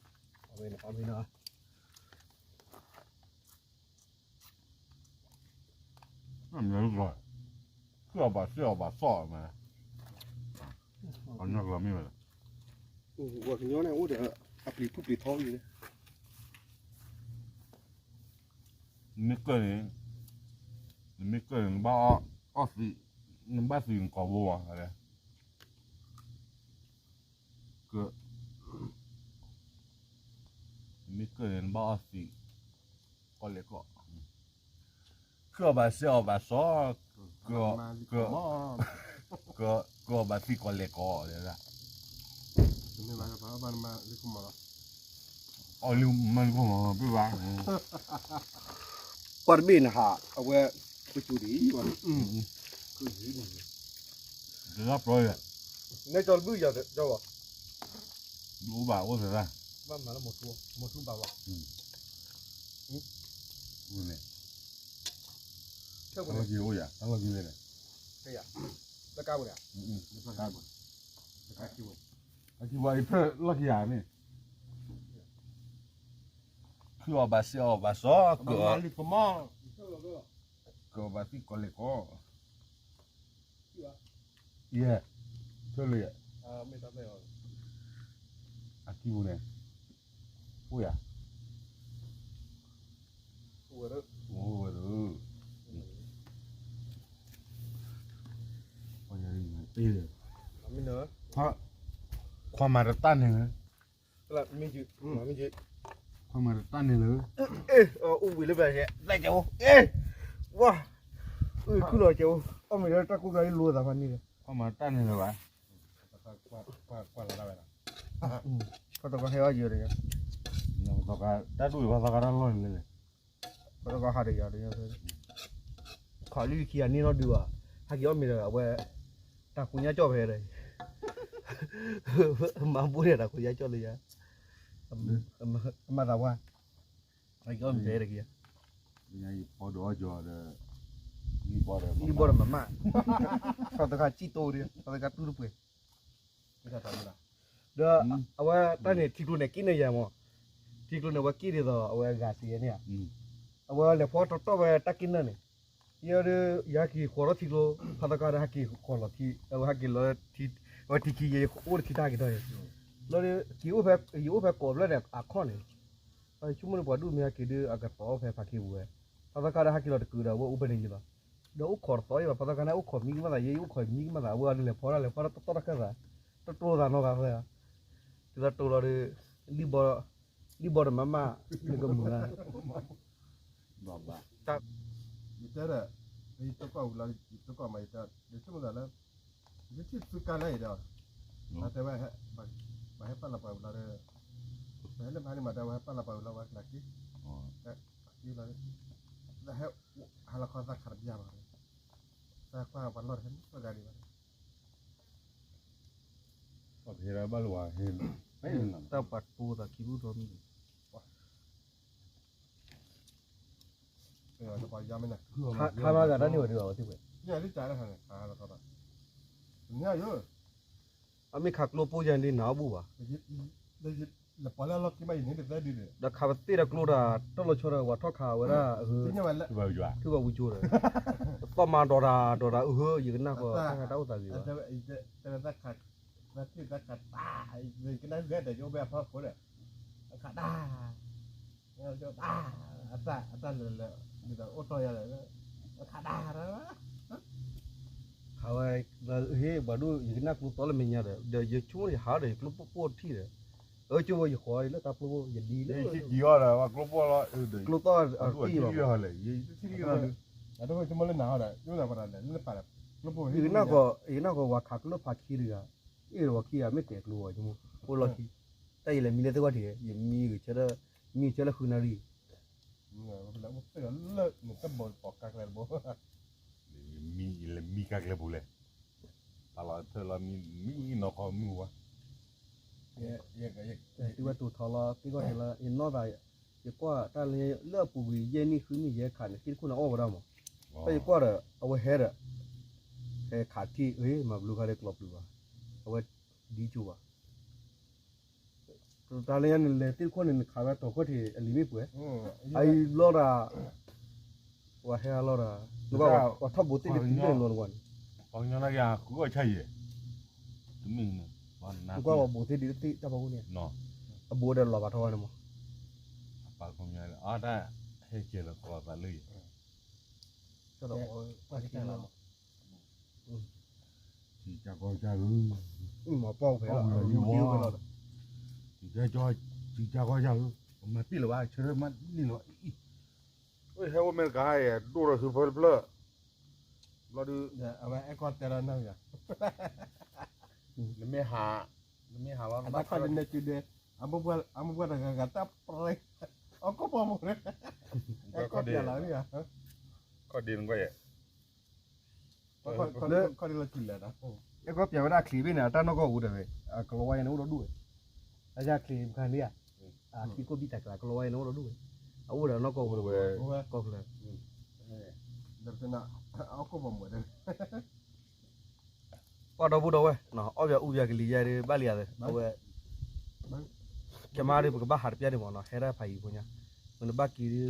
န့ၣ်အိၣ်ဒီးအပျံၤဖုၣ်ပျံၤထီဝံၤ နမ့ၢ်ကၢၢ်န့ၣ် နမ့ၢ်ကၢၢ်န့ၣ် နဘၣ်အီၣ်သံး နဘၣ်သံးနကိာ်ဘိမး ကၢၢ် နမ့ၢ်ကၢၢ်န့ၣ် နဘၣ်အီၣ်သံး ကီၢ်လဲၣ်ကီၢ် ခုအီၣ်ဘၣ်စဲးအီၣ်ဘၣ်စီၣ် က က ကအီၣ်ဘၣ်သံးကီၢ်လဲၣ်ကီၢ် အီၣ်လံမၤလံခိၣ်မး ပ့ၢ်ဘၣ် ပှၤတဘ့ၣ်နဟး အဝဲ ကစူၤဒံး လၢပျီယဲ နဲကၠီတဘုၣ်ယၤကၠီဘၣ် ဘၣ်အိၣ်သရၣ် ဘၣ်မၤလၢမီၤထူ မီၤထူဘၣ်ဘၣ် န့ၣ် တၢ်လီၢ်က့ၤအိၣ်ယၤ တၢ်လီၢ်က့ၤဝဲန့ၣ် တၢ်ကါဝဲဒၣ် တၢ်ကါဝဲ တၢ်ကါဝဲ အက့ၤဝဲအံၤဖျၢၣ်လီၢ်က့ၤယၤန့ၣ် ခုအီၣ်ဘၣ်စဲးအီၣ်ဘၣ်စီၣ် ကအီၣ်ဘၣ်သံးကီၢ်လဲၣ်ကီၢ် ယဲၢ် ဆၢလၢယၤ, အကံၢ်ပူၤန့ၣ်, အိၣ်ယၤ, အိၣ်ဝဲဒၣ်, ခွါမၤတတၢ်န့ၣ်လၢ, ခွါမၤတတၢ်န့ၣ်လၢ, အိၣ်ဝံၤလၢဘၣ်, ဝါ, အုၣ်ခုၣ်လီၤကဲ, အီၣ်မ့ၤလၢတၢ်ကူၣ်ကျါအံၤလိာ်သးဖးန့ၣ်လၢ, ခွါမၤတတၢ်န့ၣ်လၢၤဘၣ်, ကွၢ်လီၤတၢ်ဝဲဒၣ်, ပှၤသီခါဟဲအီၣ်ယၤဒီး, တၢ်ဒူၣ်အံၤပှၤသီခါတၢ်လီၢ်န့ၣ်လဲၣ်, ပှၤသီခါဟးဒီးယၤဒီး, ခီလံခံဂၤန့ၣ်နီၢ်ဒုးဘၣ်, ဟဲက့ၤအီၣ်မ့ၤဒီးအဝဲ, တၢ်ဃူညါကၠီၣ်ဖဲဒီး, မၤဘူၣ်န့ၣ်တၢ်ဃူညါကၠီၣ်လၢယၤ, အမၤသးဝါ, ဟဲက့ၤအီၣ်မ့ၤဖဲဒီးက့ၤ, ပီဒိၣ်အီၣ်ကၠီဒီး, လံၣ်ဘီဒီးမးမး, ပှၤသီခါစံၣ်တိၢ်ဒီး ပှၤသီခါတူၢ်တပှဲၤ ဒီးအဝဲတၢ်န့ၣ် ထံကျိန့ၣ်က့ၣ်နၢ်ယၤမး, ထံကျိန့ၣ် အဝဲက့ၣ်ဒ်သိးအဝဲဂၤစံးယဲန့ၣ်ဧါ, အဝဲလဲၤဖီတီတီဝဲတၢ်က့ၣ်နၢ်န့ၣ်, ယဲဒၣ် ယဟဲက့ၤဃီၤထီၣ်ထံကျိ, ဖါသီခါဒီးဟဲက့ၤဃီၤလီၤထံ, အဝဲဟဲက့ၤလီၤ, အဝဲထံခံယဲ အိၣ်တထံတၢ်က့ၤထီၣ်ယဲ, လီၤဒီး က့ၤအိၣ်ဖဲ ယအိၣ်ဖဲကိးဘျီန့ၣ် အခီၣ်န့ၣ်, ဆိကမိၣ်န့ၣ် ပှၤဒူၣ်မ့ၢ်ဟဲက့ၤဒီး အကတီၤအိၣ်ဖဲဖးခ့ပူၤဝဲ, ဖါသီခါဒီးဟဲက့ၤလီၤတကုာ်ဒီး အဝဲအိၣ်ဖဲန့ၣ်ယံၤလီၤ, ဒီးအိၣ်ခိးတသီယံၤဘၣ်, ဖါသီခါန့ၣ် အိၣ်ခိးမံကမၣ်သး ယဲယအိၣ်ခိးမံကမၣ်သး အဝဲအီၤဒ်လဲၤဖီတၢ်လဲၤဖီတၢ်တီတီတၢ်ခၢၣ်သး, တတိၤသးနီၢ်ဂၤသၢ, ဒ်သိးတိၤလီၤဒီး, လံၣ်ဘီ, လံၣ်ဘီဒီးမးမး, နကမုာ်လၢ ယတဲဒီး, ယတကွၢ်ဝံၤလီၤ, ယတကွၢ်မး ယတဲ, ယဆိကမိၣ်သးလၢ, ယထံၣ်သုကါလၢအံၤဒီး, အတဲဝဲ, ပှၤဟဲပာ်လီၤပှၤဝံၤလီၤဒီး, ပဟဲလၢမဟါန့ၣ်မး တဲဝဲဟဲပာ်လီၤပှၤဝံၤလီၤ ဝဲကျးက့ၤ, လၢဟဲ, ဟးလီၤခီသးခးတဘျါဘၣ်, သးကွၢ်ပှၤလီၢ်တဟဲမ့ၢ်ပှၤဂၤဒံးဘၣ်, ပှၤဟဲလၢဘၣ်လၢဝဲ, တၢ်ပှၤတိၤသးခံဘုၣ်ထီမံၤန့ၣ် ခါမၤဂၤတၢ်န့ၢ်ဝဲဒၣ်အီၤသ့ၣ်ဝဲ, အမ့ၢ်ခးကျိပိၢ်ယၤဒ်နၤအီၣ်ဘူၣ်ဘၣ်, ဒီးခးပသ့ၣ်ဒီးကျိဒီး တၢ်လီၤဆီဒီး ပှၤထီၣ်ခးဝဲဒၣ်, ထုဘၣ်ဝံကၠိဒီး, သီၣ်မၤဒီးတၢ်ဒီးတၢ်အုဟၢ ယကနၣ်ဃီ တၢ်တၢ်အိၣ်သးဂ့ၤဘၣ်, တၢ်, တၢ်ခးတၢ်, ယကနၣ်ဂ့ၤဒီး ယအိၣ်ဖဲအဖီခိၣ်ဒီး, အခးတၢ် အတၢ်လၢာ်လၢာ်, ဒ်သိးအိၣ်တီယၤလၢာ်, အခးတၢ်, ဟးဝဲ, ဟ့ၣ် ပှၤဒိၣ် ယကနၣ်ကျိသီလၢမဲာ်ညါဒီး ဒီးယဆိကမိၣ်ယဟးဒီး ယကျိပိၢ်ပိၢ်ထံၣ်ဒီး, အၢ ကၠိဝဲ ယဃီလၢတၢ်ပျိၢ်ပိၢ် ယဒ်လၢ ကျိသီၣ်အတံၢ်ဘၣ်, ယကနၣ်ဃီ, ယကနၣ်ဃီဝဲခးကျိဖးခံတဂၤ, အ့ၣ်ဒီးဝဲခံဂၤ မ့ၢ်တဲကျိဝဲ ယမိၢ် အိၣ်လီၢ်ခံ, တၢ်ယလဲၤမံလၢသ့ၣ်ဂီၢ်ထံး, ယမံဂ့ၤဆၢ, မံဂ့ၤဆၢလၢဃုနၣ်ရံၣ် လၢမံကကျဲပူၤလဲၣ်, ပာ်လီၤထၢၣ်လီၤမံ, မံနီၢ်ကီၢ်မုၢ်ဝါ, တုၤဝဲတိၤထီလီၤ သ့ၣ်ဂီၢ်ထံးလၢ ယနီၢ်သး, ယကွၢ်တၢ်လၢလၢအပူၤကွံာ် ယဲၢ်နံၣ်ဃုနံၣ်ယဲၢ်ခးန့ၣ် သ့ၣ်တခိၣ်န့ၣ်အီၣ်ဝဲဒၣ်မး, တၢ်ယကွၢ်ဒီး အဝဲဟဲဒီး ဟဲခးထံၣ် မၤဘျုးခါဒီးကျီၢ်ပျုၤဘၣ်, အဝဲဒ်ကၠိဘၣ် တၢ်လၢညါန့ၣ် လဲၤသ့ၣ်တခိၣ်န့ၣ် နခးဝဲတီၤခိၣ်ထံးအလံာ်မ့ၣ်ပှဲၤ, အအံၤလီၤဒီး, ပှၤဟဲလီၤဒီး, ပှၤထီၣ်ဘိးသ့ၣ်ဒ်သ့ၣ်န့ၣ်လီၤနကွၢ်န့ၣ်, ပှၤကညီန့ၣ်က့ၤဃုအီၣ်ဆၣ်ယဲၢ်, တမ့ၢ်န့ၣ်, နကွၢ်ပှၤဘိးသ့ၣ်ဒ်သ့ၣ်တၢ်ဖီခိၣ်န့ၣ်, အဘိးဒီးလီၤဘၣ်ထီၣ်ဝဲန့ၣ်မး, အပာ်ခီပညီလၢ အတၢ်ဟဲကဲၤလၢကီၢ်သးလၢယဲၢ် ကၢ်ကီကၢ်ဧၢ, မ့ၢ်ပီၢ်ဖဲလီၤ, ကၢ်ကီကၢ်ဧၢ, မၤပ့ၢ်လၢၤဘၣ်, ဆၢထၢၣ်မၤန့ၢ်လီၤအံၤ, ဟဲအိၣ်အမဲရကၤဧါ ဒိၣ်ဒီးသုးဖၢတဖျၢၣ်, ဘျီဒုး, အဝဲအဲၣ်ကီၢ်တဲဒီးနၢ်ဂၤ, နမ့ၢ်ဟး, နမ့ၢ်ဟးလီၤ, အတၢ်ခီဒ်န့ၣ်စုဒဲ, အမိၢ်ပှၢ်တဂၤဂၤတၢ်ပြဲ, အီၣ်ကီၢ်ပီၢ်မူ, အဲၣ်ကီၢ်ပၠးလီၤ, ခီဒ်နကွၢ်ယဲၢ် ခီဒ်လီၤထံလဲၣ်ဒီး, အဲၣ်ကီၢ်ပၠးဝဲဒၣ်အချံးဘ့ၣ်န့ၣ် အတၢ်နီၢ်ကီၢ်ပူၤဒီးဝဲ, အကလီဝါအံၤန့ၣ်အိၣ်ဒီဒူၣ်ဝဲ, အယၢ်ချံးပခါန့ၣ်ဧါ, အခံကိၣ်ဘံၣ်တၢ်ကျါ ကလီဝါအံၤန့ၣ်အိၣ်ဒီဒူၣ်ဝဲ, အအိၣ်ဒီးနီၢ်ကီၢ်ပူၤဒီးဝဲ, ကီၢ်ဖျၢၣ်, ဒီး, ပှၤဒီပုၢ်ဒီဝဲၢ်, အီၣ်ပၠးအူပၠးကလံၤယါဒီး ဘၣ်လံဧါသ့ၣ်, အဝဲ, ကမါဒီး ပကဘၣ်ဟးတပျၢ်ဒံးမးနီၤ, ဟဲဒၣ်ဖးယံၤဖိညါ, မ့ၢ်နဘၣ်က့ၤဒီး,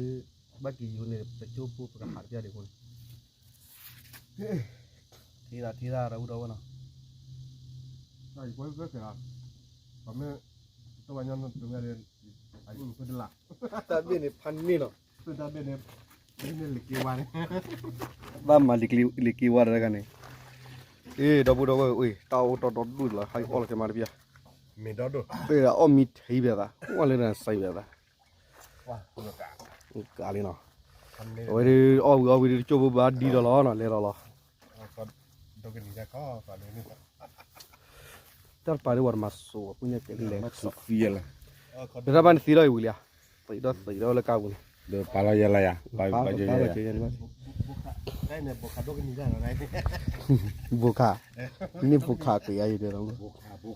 ဘၣ်က့ၤယိၤန့ၣ် ပကကၠိဖိ ပကဟးတပျၢ်ဒံးဖိန့ၣ်, ထံၣ်သးထံၣ်သးဒီပုၢ်ဒီဝဲၢ်နီၤ. တၢ်အံၤကွဲကဲကဲလီၤ, ပမ့ၢ်တဝဲညါတဝဲဒီး, အံၤဖုတလး, တၢ်ဘ့ၣ်န့ၣ်ဖးန့ၢ်လီၤ, ဖုတၢ်ဘ့ၣ်န့ၣ်, ဘ့ၣ်န့ၣ်လ့ၤက့ဝါန့ၣ်, ဘၣ်မၤလ့ၤက့ဝါတဂၤန့ၣ်, အ့ ဒီပုၢ်ဒီဝဲၢ်, တၢ်အိၣ်တီဒီဒူၣ်လီၤ, ဟဲအီၣ်လီၤက့ၤမးတပျၢ်, မ့ၢ်ဒီဒူၣ်, အ့ အီၣ်မံထံးဘၣ်သး, ဝဲလၢနစံးဘၣ်သး, ကးလံနီၤ, အဝဲဒၣ်အီၣ်ဝံၤအီၣ်ဝံၤဒ်တကၠိၢ်ဖိဘၣ်ဒံဒီးလီၤနီၤ, လဲၤဒီးလီၤ တၢ်တပၤဒ်ဝဲတမၤစိး ပူညါကဲလဲၤ, လၢတၢ်ဘၣ်န့ၣ်သံဒီးအံၤဝံၤလံ, သံဒီးသံဒီးလၢကါပူၤန့ၣ်, ပာ်လီၤယဲလၢယၤ, ပာ်လီၤယဲလၢယၤ, ဘိခါ, န့ၣ်ဘိခါကွံာ်ယၤယတဲလီၤ, ဘိခါ, ဘိ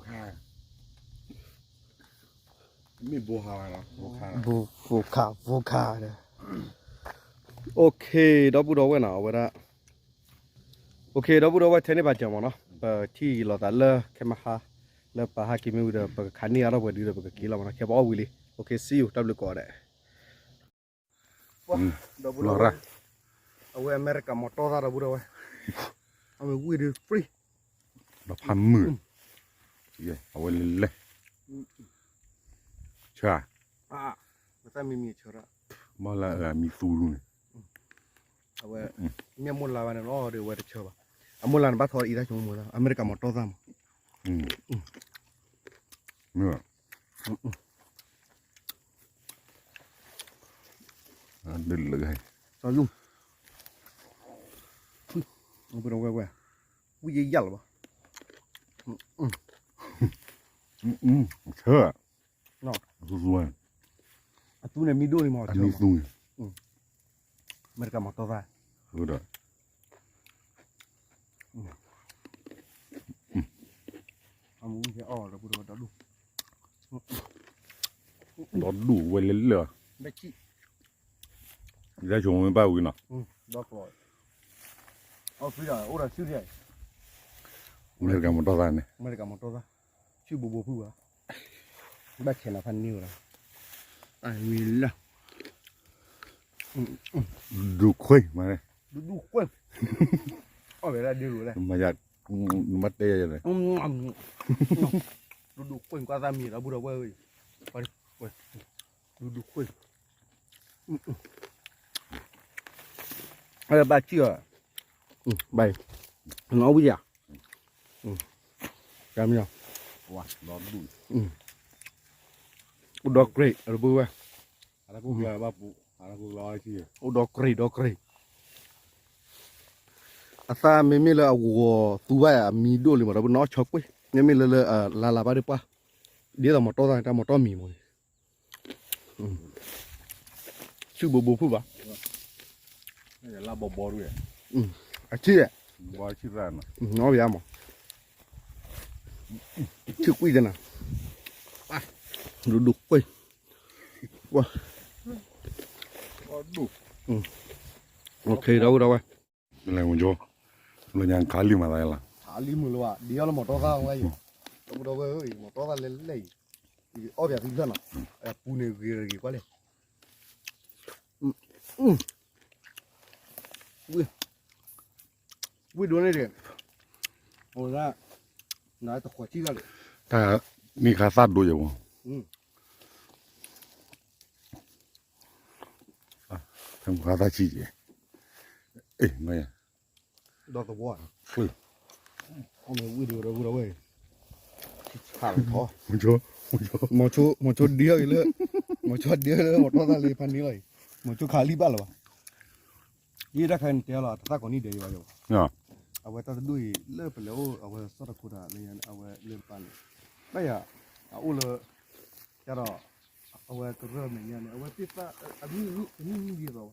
ခါ, ဘိခါ, OK, ဒီပုၢ်ဒီဝဲၢ်နီၤ အဝဲဒၣ် OK, ဒီပုၢ်ဒီဝဲၢ် ထဲန့ၣ်ဘၣ်စၢၤမးနီၤ, ပထံၣ်လိာ်သးလၢခဲမဟါ, လၢပဟဲက့ၤမ့ၢ်ဝံၤဒီး ပကခးန့ၢ်အါထီၣ်ပှဲၤဒုဒီး ပကက့ၤလီၤမးနီၤ, ခဲပအီၣ်ဝံၤလံ, OK, see you, တၢ်ဘျုးကိးဂၤဒဲး, ဒီပုၢ်ဒီဝဲၢ်, အဝဲအမဲရကၤမီၤတီၢ်သၣ် ဒီပုၢ်ဒီဝဲၢ်, အမ့ၢ်ဝံၤဒီး free, ဒီးဖးမုာ်, အဝဲလဲၤလဲၤ, ဆၢ, ပသၣ်မံမံဆၢ, မ့ၢ်လၢအမံသူန့ၣ် အဝဲ, မ့ၢ်အမိၢ်လါဘၣ်န့ၣ်လီၤဒီး အဝဲတဆၢဘၣ်, အမိၢ်လါန့ၣ် ဘၣ်ထီၣ်အံၤတၢ်ဆိကမိၣ်သၣ် အမဲရကၤမီၤတီၢ်သၣ်မး, မ့ၢ်, ဒ်လၢ, ဝဲဝဲ, ဝံယယလီၤဘၣ်, ဆၢ, အသူန့ၣ်မံဒိၣ်လံမး, အမံသူန့ၣ်, အမဲရကၤမီၤတီၢ်သၣ်, ဒီး, ဒီဒူၣ်ဝဲလဲၤလၢ, ဒီးဆိကမိၣ်မ့ၢ်ဘၣ်ဝံၤနီၤ, အမဲရကၤမီၤတီၢ်သၣ်န့ၣ်, အမဲရကၤမီၤတီၢ်သၣ်, ဆူၣ်ဘိဘိဖုၣ်ဘၣ်, ဘၣ်ဆဲးနၤဖးန့ၢ်ဝဲဒၣ်, အမံၤလၢ, ဒူၣ်ခွ့, ဒူၣ်ခွ့, အီၣ်ဝဲဒၣ်ဒ်လဲၣ်, မၤယၤ, နမ့ၢ်တဲယၤလဲၣ်, ဒူၣ်ဒူၣ်ခွ့ကွၢ်သၣ်မံၤဒီပုၢ်ဒီဝဲၢ်, ဒူၣ်ဒူၣ်ခွ့, ဘၣ်, နီၢ်ဝံယၤ, ကမ့ၢ်, အိၣ်ဒီးကြ့း ဒီပုၢ်ဝဲၢ်, အိၣ်ဒီးကြ့းဒီးကြ့း, အသၣ်မ့မ့ၢ်လၢအဂီၤသူဘၣ်ယၤ အမံၤဒိၣ်လံမး ဒီပုၢ်နီၢ် အီၣ်ဆၢကွ့ၢ်, မ့မ့ၢ်လၢလၢအလါလါဘၣ်ဒီးပှၢ်, ဒ်သိးမီၤတီၢ်သၣ်န့ၣ် တၢ်မီၤတီၢ်မံၤမး, ဆူၣ်ဘိဘိဖုၣ်ဘၣ်, အဆံၣ်, နီၢ်ဝံယၤမး, ဆူၣ်ကွံာ်တနၤ, ဒူၣ်ဒူၣ်ကွ့ၢ်, ဝါ, ဒီပုၢ်ဒီဝဲၢ်, လၢညါခးလံမးသးလီၤ, ခးလံမုာ်လၢၤဘၣ် ဒ်အီၤလၢမီၤတီၢ်သၣ်ဝဲအံၤ, ဒီပုၢ်ဒီဝဲၢ်ဧၢ, မီၤတီၢ်သၣ်လဲၤလဲၤအံၤ, အီၣ်ပၠးသံဖျၢၣ်နီၤ, အပူၤန့ၣ်ဂ့ၤဂ့ၤကွၢ်လဲၣ်, ဝံၢ်ဒိၣ်န့ၣ်ဒီး, အဝဲဒၣ်, နတခွးဆံၣ်ဂၤလံ, တၢ်မ့ၢ်ခါသၣ်ဒိယဲၢ်မး, ခါသၣ်ဆံၣ်ယဲၢ်, အ့ၣ်, ဒီသဝီ, ဝံၢ်ဒိၣ်ဒီပုၢ်ဒီဝဲၢ်, ဆံၣ်ဆါလီၤ, မီၤဆိဒ့အီၤလၢ, မီၤဆိဒ့အီၤလၢမီၤတီၢ်သၣ်လၢဖးန့ၢ်လီၤအံၤ, မီၤဆိခးလံဘၣ်လၢၤဘၣ် ယတၢ်ခါန့ၣ်တဲလီၤ တသၣ်ကိးနံၣ်ဒဲးယဘၣ်ယဘၣ်, အဝဲတၢ်တဒူၣ်အံၤ လၢပလဲၤအိၣ် အဝဲစီၣ်တခိတၢ်လၢညါန့ၣ် အဝဲလၢပၢ်န့ၣ်, ဘၣ်ယၤ, အအိၣ်လၢ, ယဒီး, အဝဲကရၢၢ်မဲာ်ညါန့ၣ် အဝဲသ့ၣ်သၣ်, အမံၤမံၤဒ်သိးဘၣ်,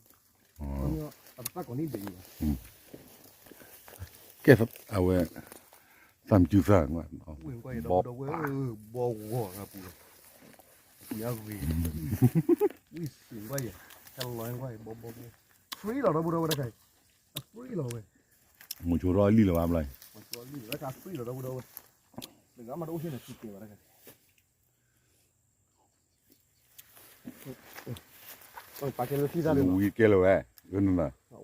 အတသၣ်ကိးနံၣ်ဒဲးယဘၣ်, ကဲ, အဝဲ, သၣ်မံၤစုသၣ်, ဝဲ, ဘီဂီၤပူၤလီၤ, ပူၤညါဂ့ၤ, ဝံၣ်စ့ၢ်ကွၢ်ယဲၢ်, ကလီၤကွၢ်ယဲၢ် ဘီဘီဘီ, free လီၤ ဒီပုၢ်ဒီဝဲၢ်တခါအံၤ, free လီၤဝဲ, မီၤဆိထီၣ်လံလၢၤဘၣ်ဘျီ, မီၤဆိလံလၢၤဘၣ် free လီၤ ဒီပုၢ်ဒီဝဲၢ်, တဂၤမးတအိၣ်ဟံၣ်န့ၣ် စူၢ်ကဲၤဘၣ်တခါ ပာ်ကဲလၢထံၣ်တၢ်လၢ, ဝံၤကဲလၢၤဝဲ, ဝံၤ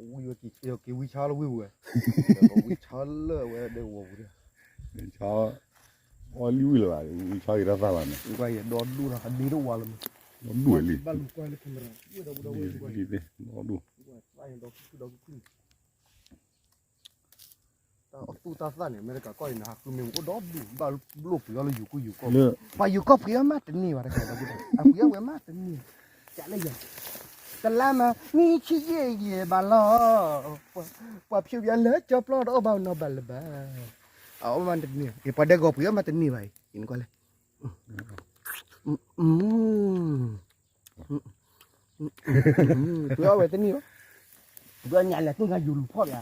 ဝဲက့ၤဝံဆါလၢဝ့ၢ်ပူၤဝဲ, ဝံဆါလၢအဝဲဒဲကဝီၤပူၤဒီး, ဆါ, အီလံဝံၤလၢၤဘၣ်, ဝံၤဆီဂ့ၤတၢ်သၣ်လီၤန့ၣ်, ဒီဒူၣ်ဒီးဒ့တဝါလၢမး, ဒီဒူၣ်ဝဲလံ, ဘၣ်လူၤကွၢ်လၢ camera, ဝံၤဒီဒူၣ်, ဒီဒူၣ်, တၢ်အီသူၣ်တၢ်သၣ်န့ၣ် အမဲရကၤကီၢ်အံၤန့ၣ် ဟးဃုမ့ၢ်အိၣ်ဒီဒူၣ်, ဘၣ်လိၣ်ပှ့ၤအီၣ်လၢယိၤကီၢ်ယိၤကီၢ်, ပှၤယိၤကီၢ်ပှ့ၤအီၣ်မးတန့ၢ်ဘၣ်, တၢ်ကဒီး, အပှ့ၤအီၣ်ဝဲမးတန့ၢ်, ကလၢယၤ, တလါမး မံဆံယဲၢ်ယဲၢ်ဘၣ်လီၤ, ပှၤဖျိးယၤလၢကၠီပျီတအီၣ်ဘၣ်နီဘၣ်လၢၤဘၣ်, အအီၣ်မးတန့ၢ်, ပှၤဒဲကဝီၤပှ့ၤအီၣ်မးတန့ၢ်ဘၣ်အံၤ, နကွၢ်လဲၣ်, ပှ့ၤအီၣ်ဝဲတန့ၢ်ဘၣ်, ပှၤညါလဲၤသူၣ်ညါယိၤလူၤဖီၣ်ယၤ,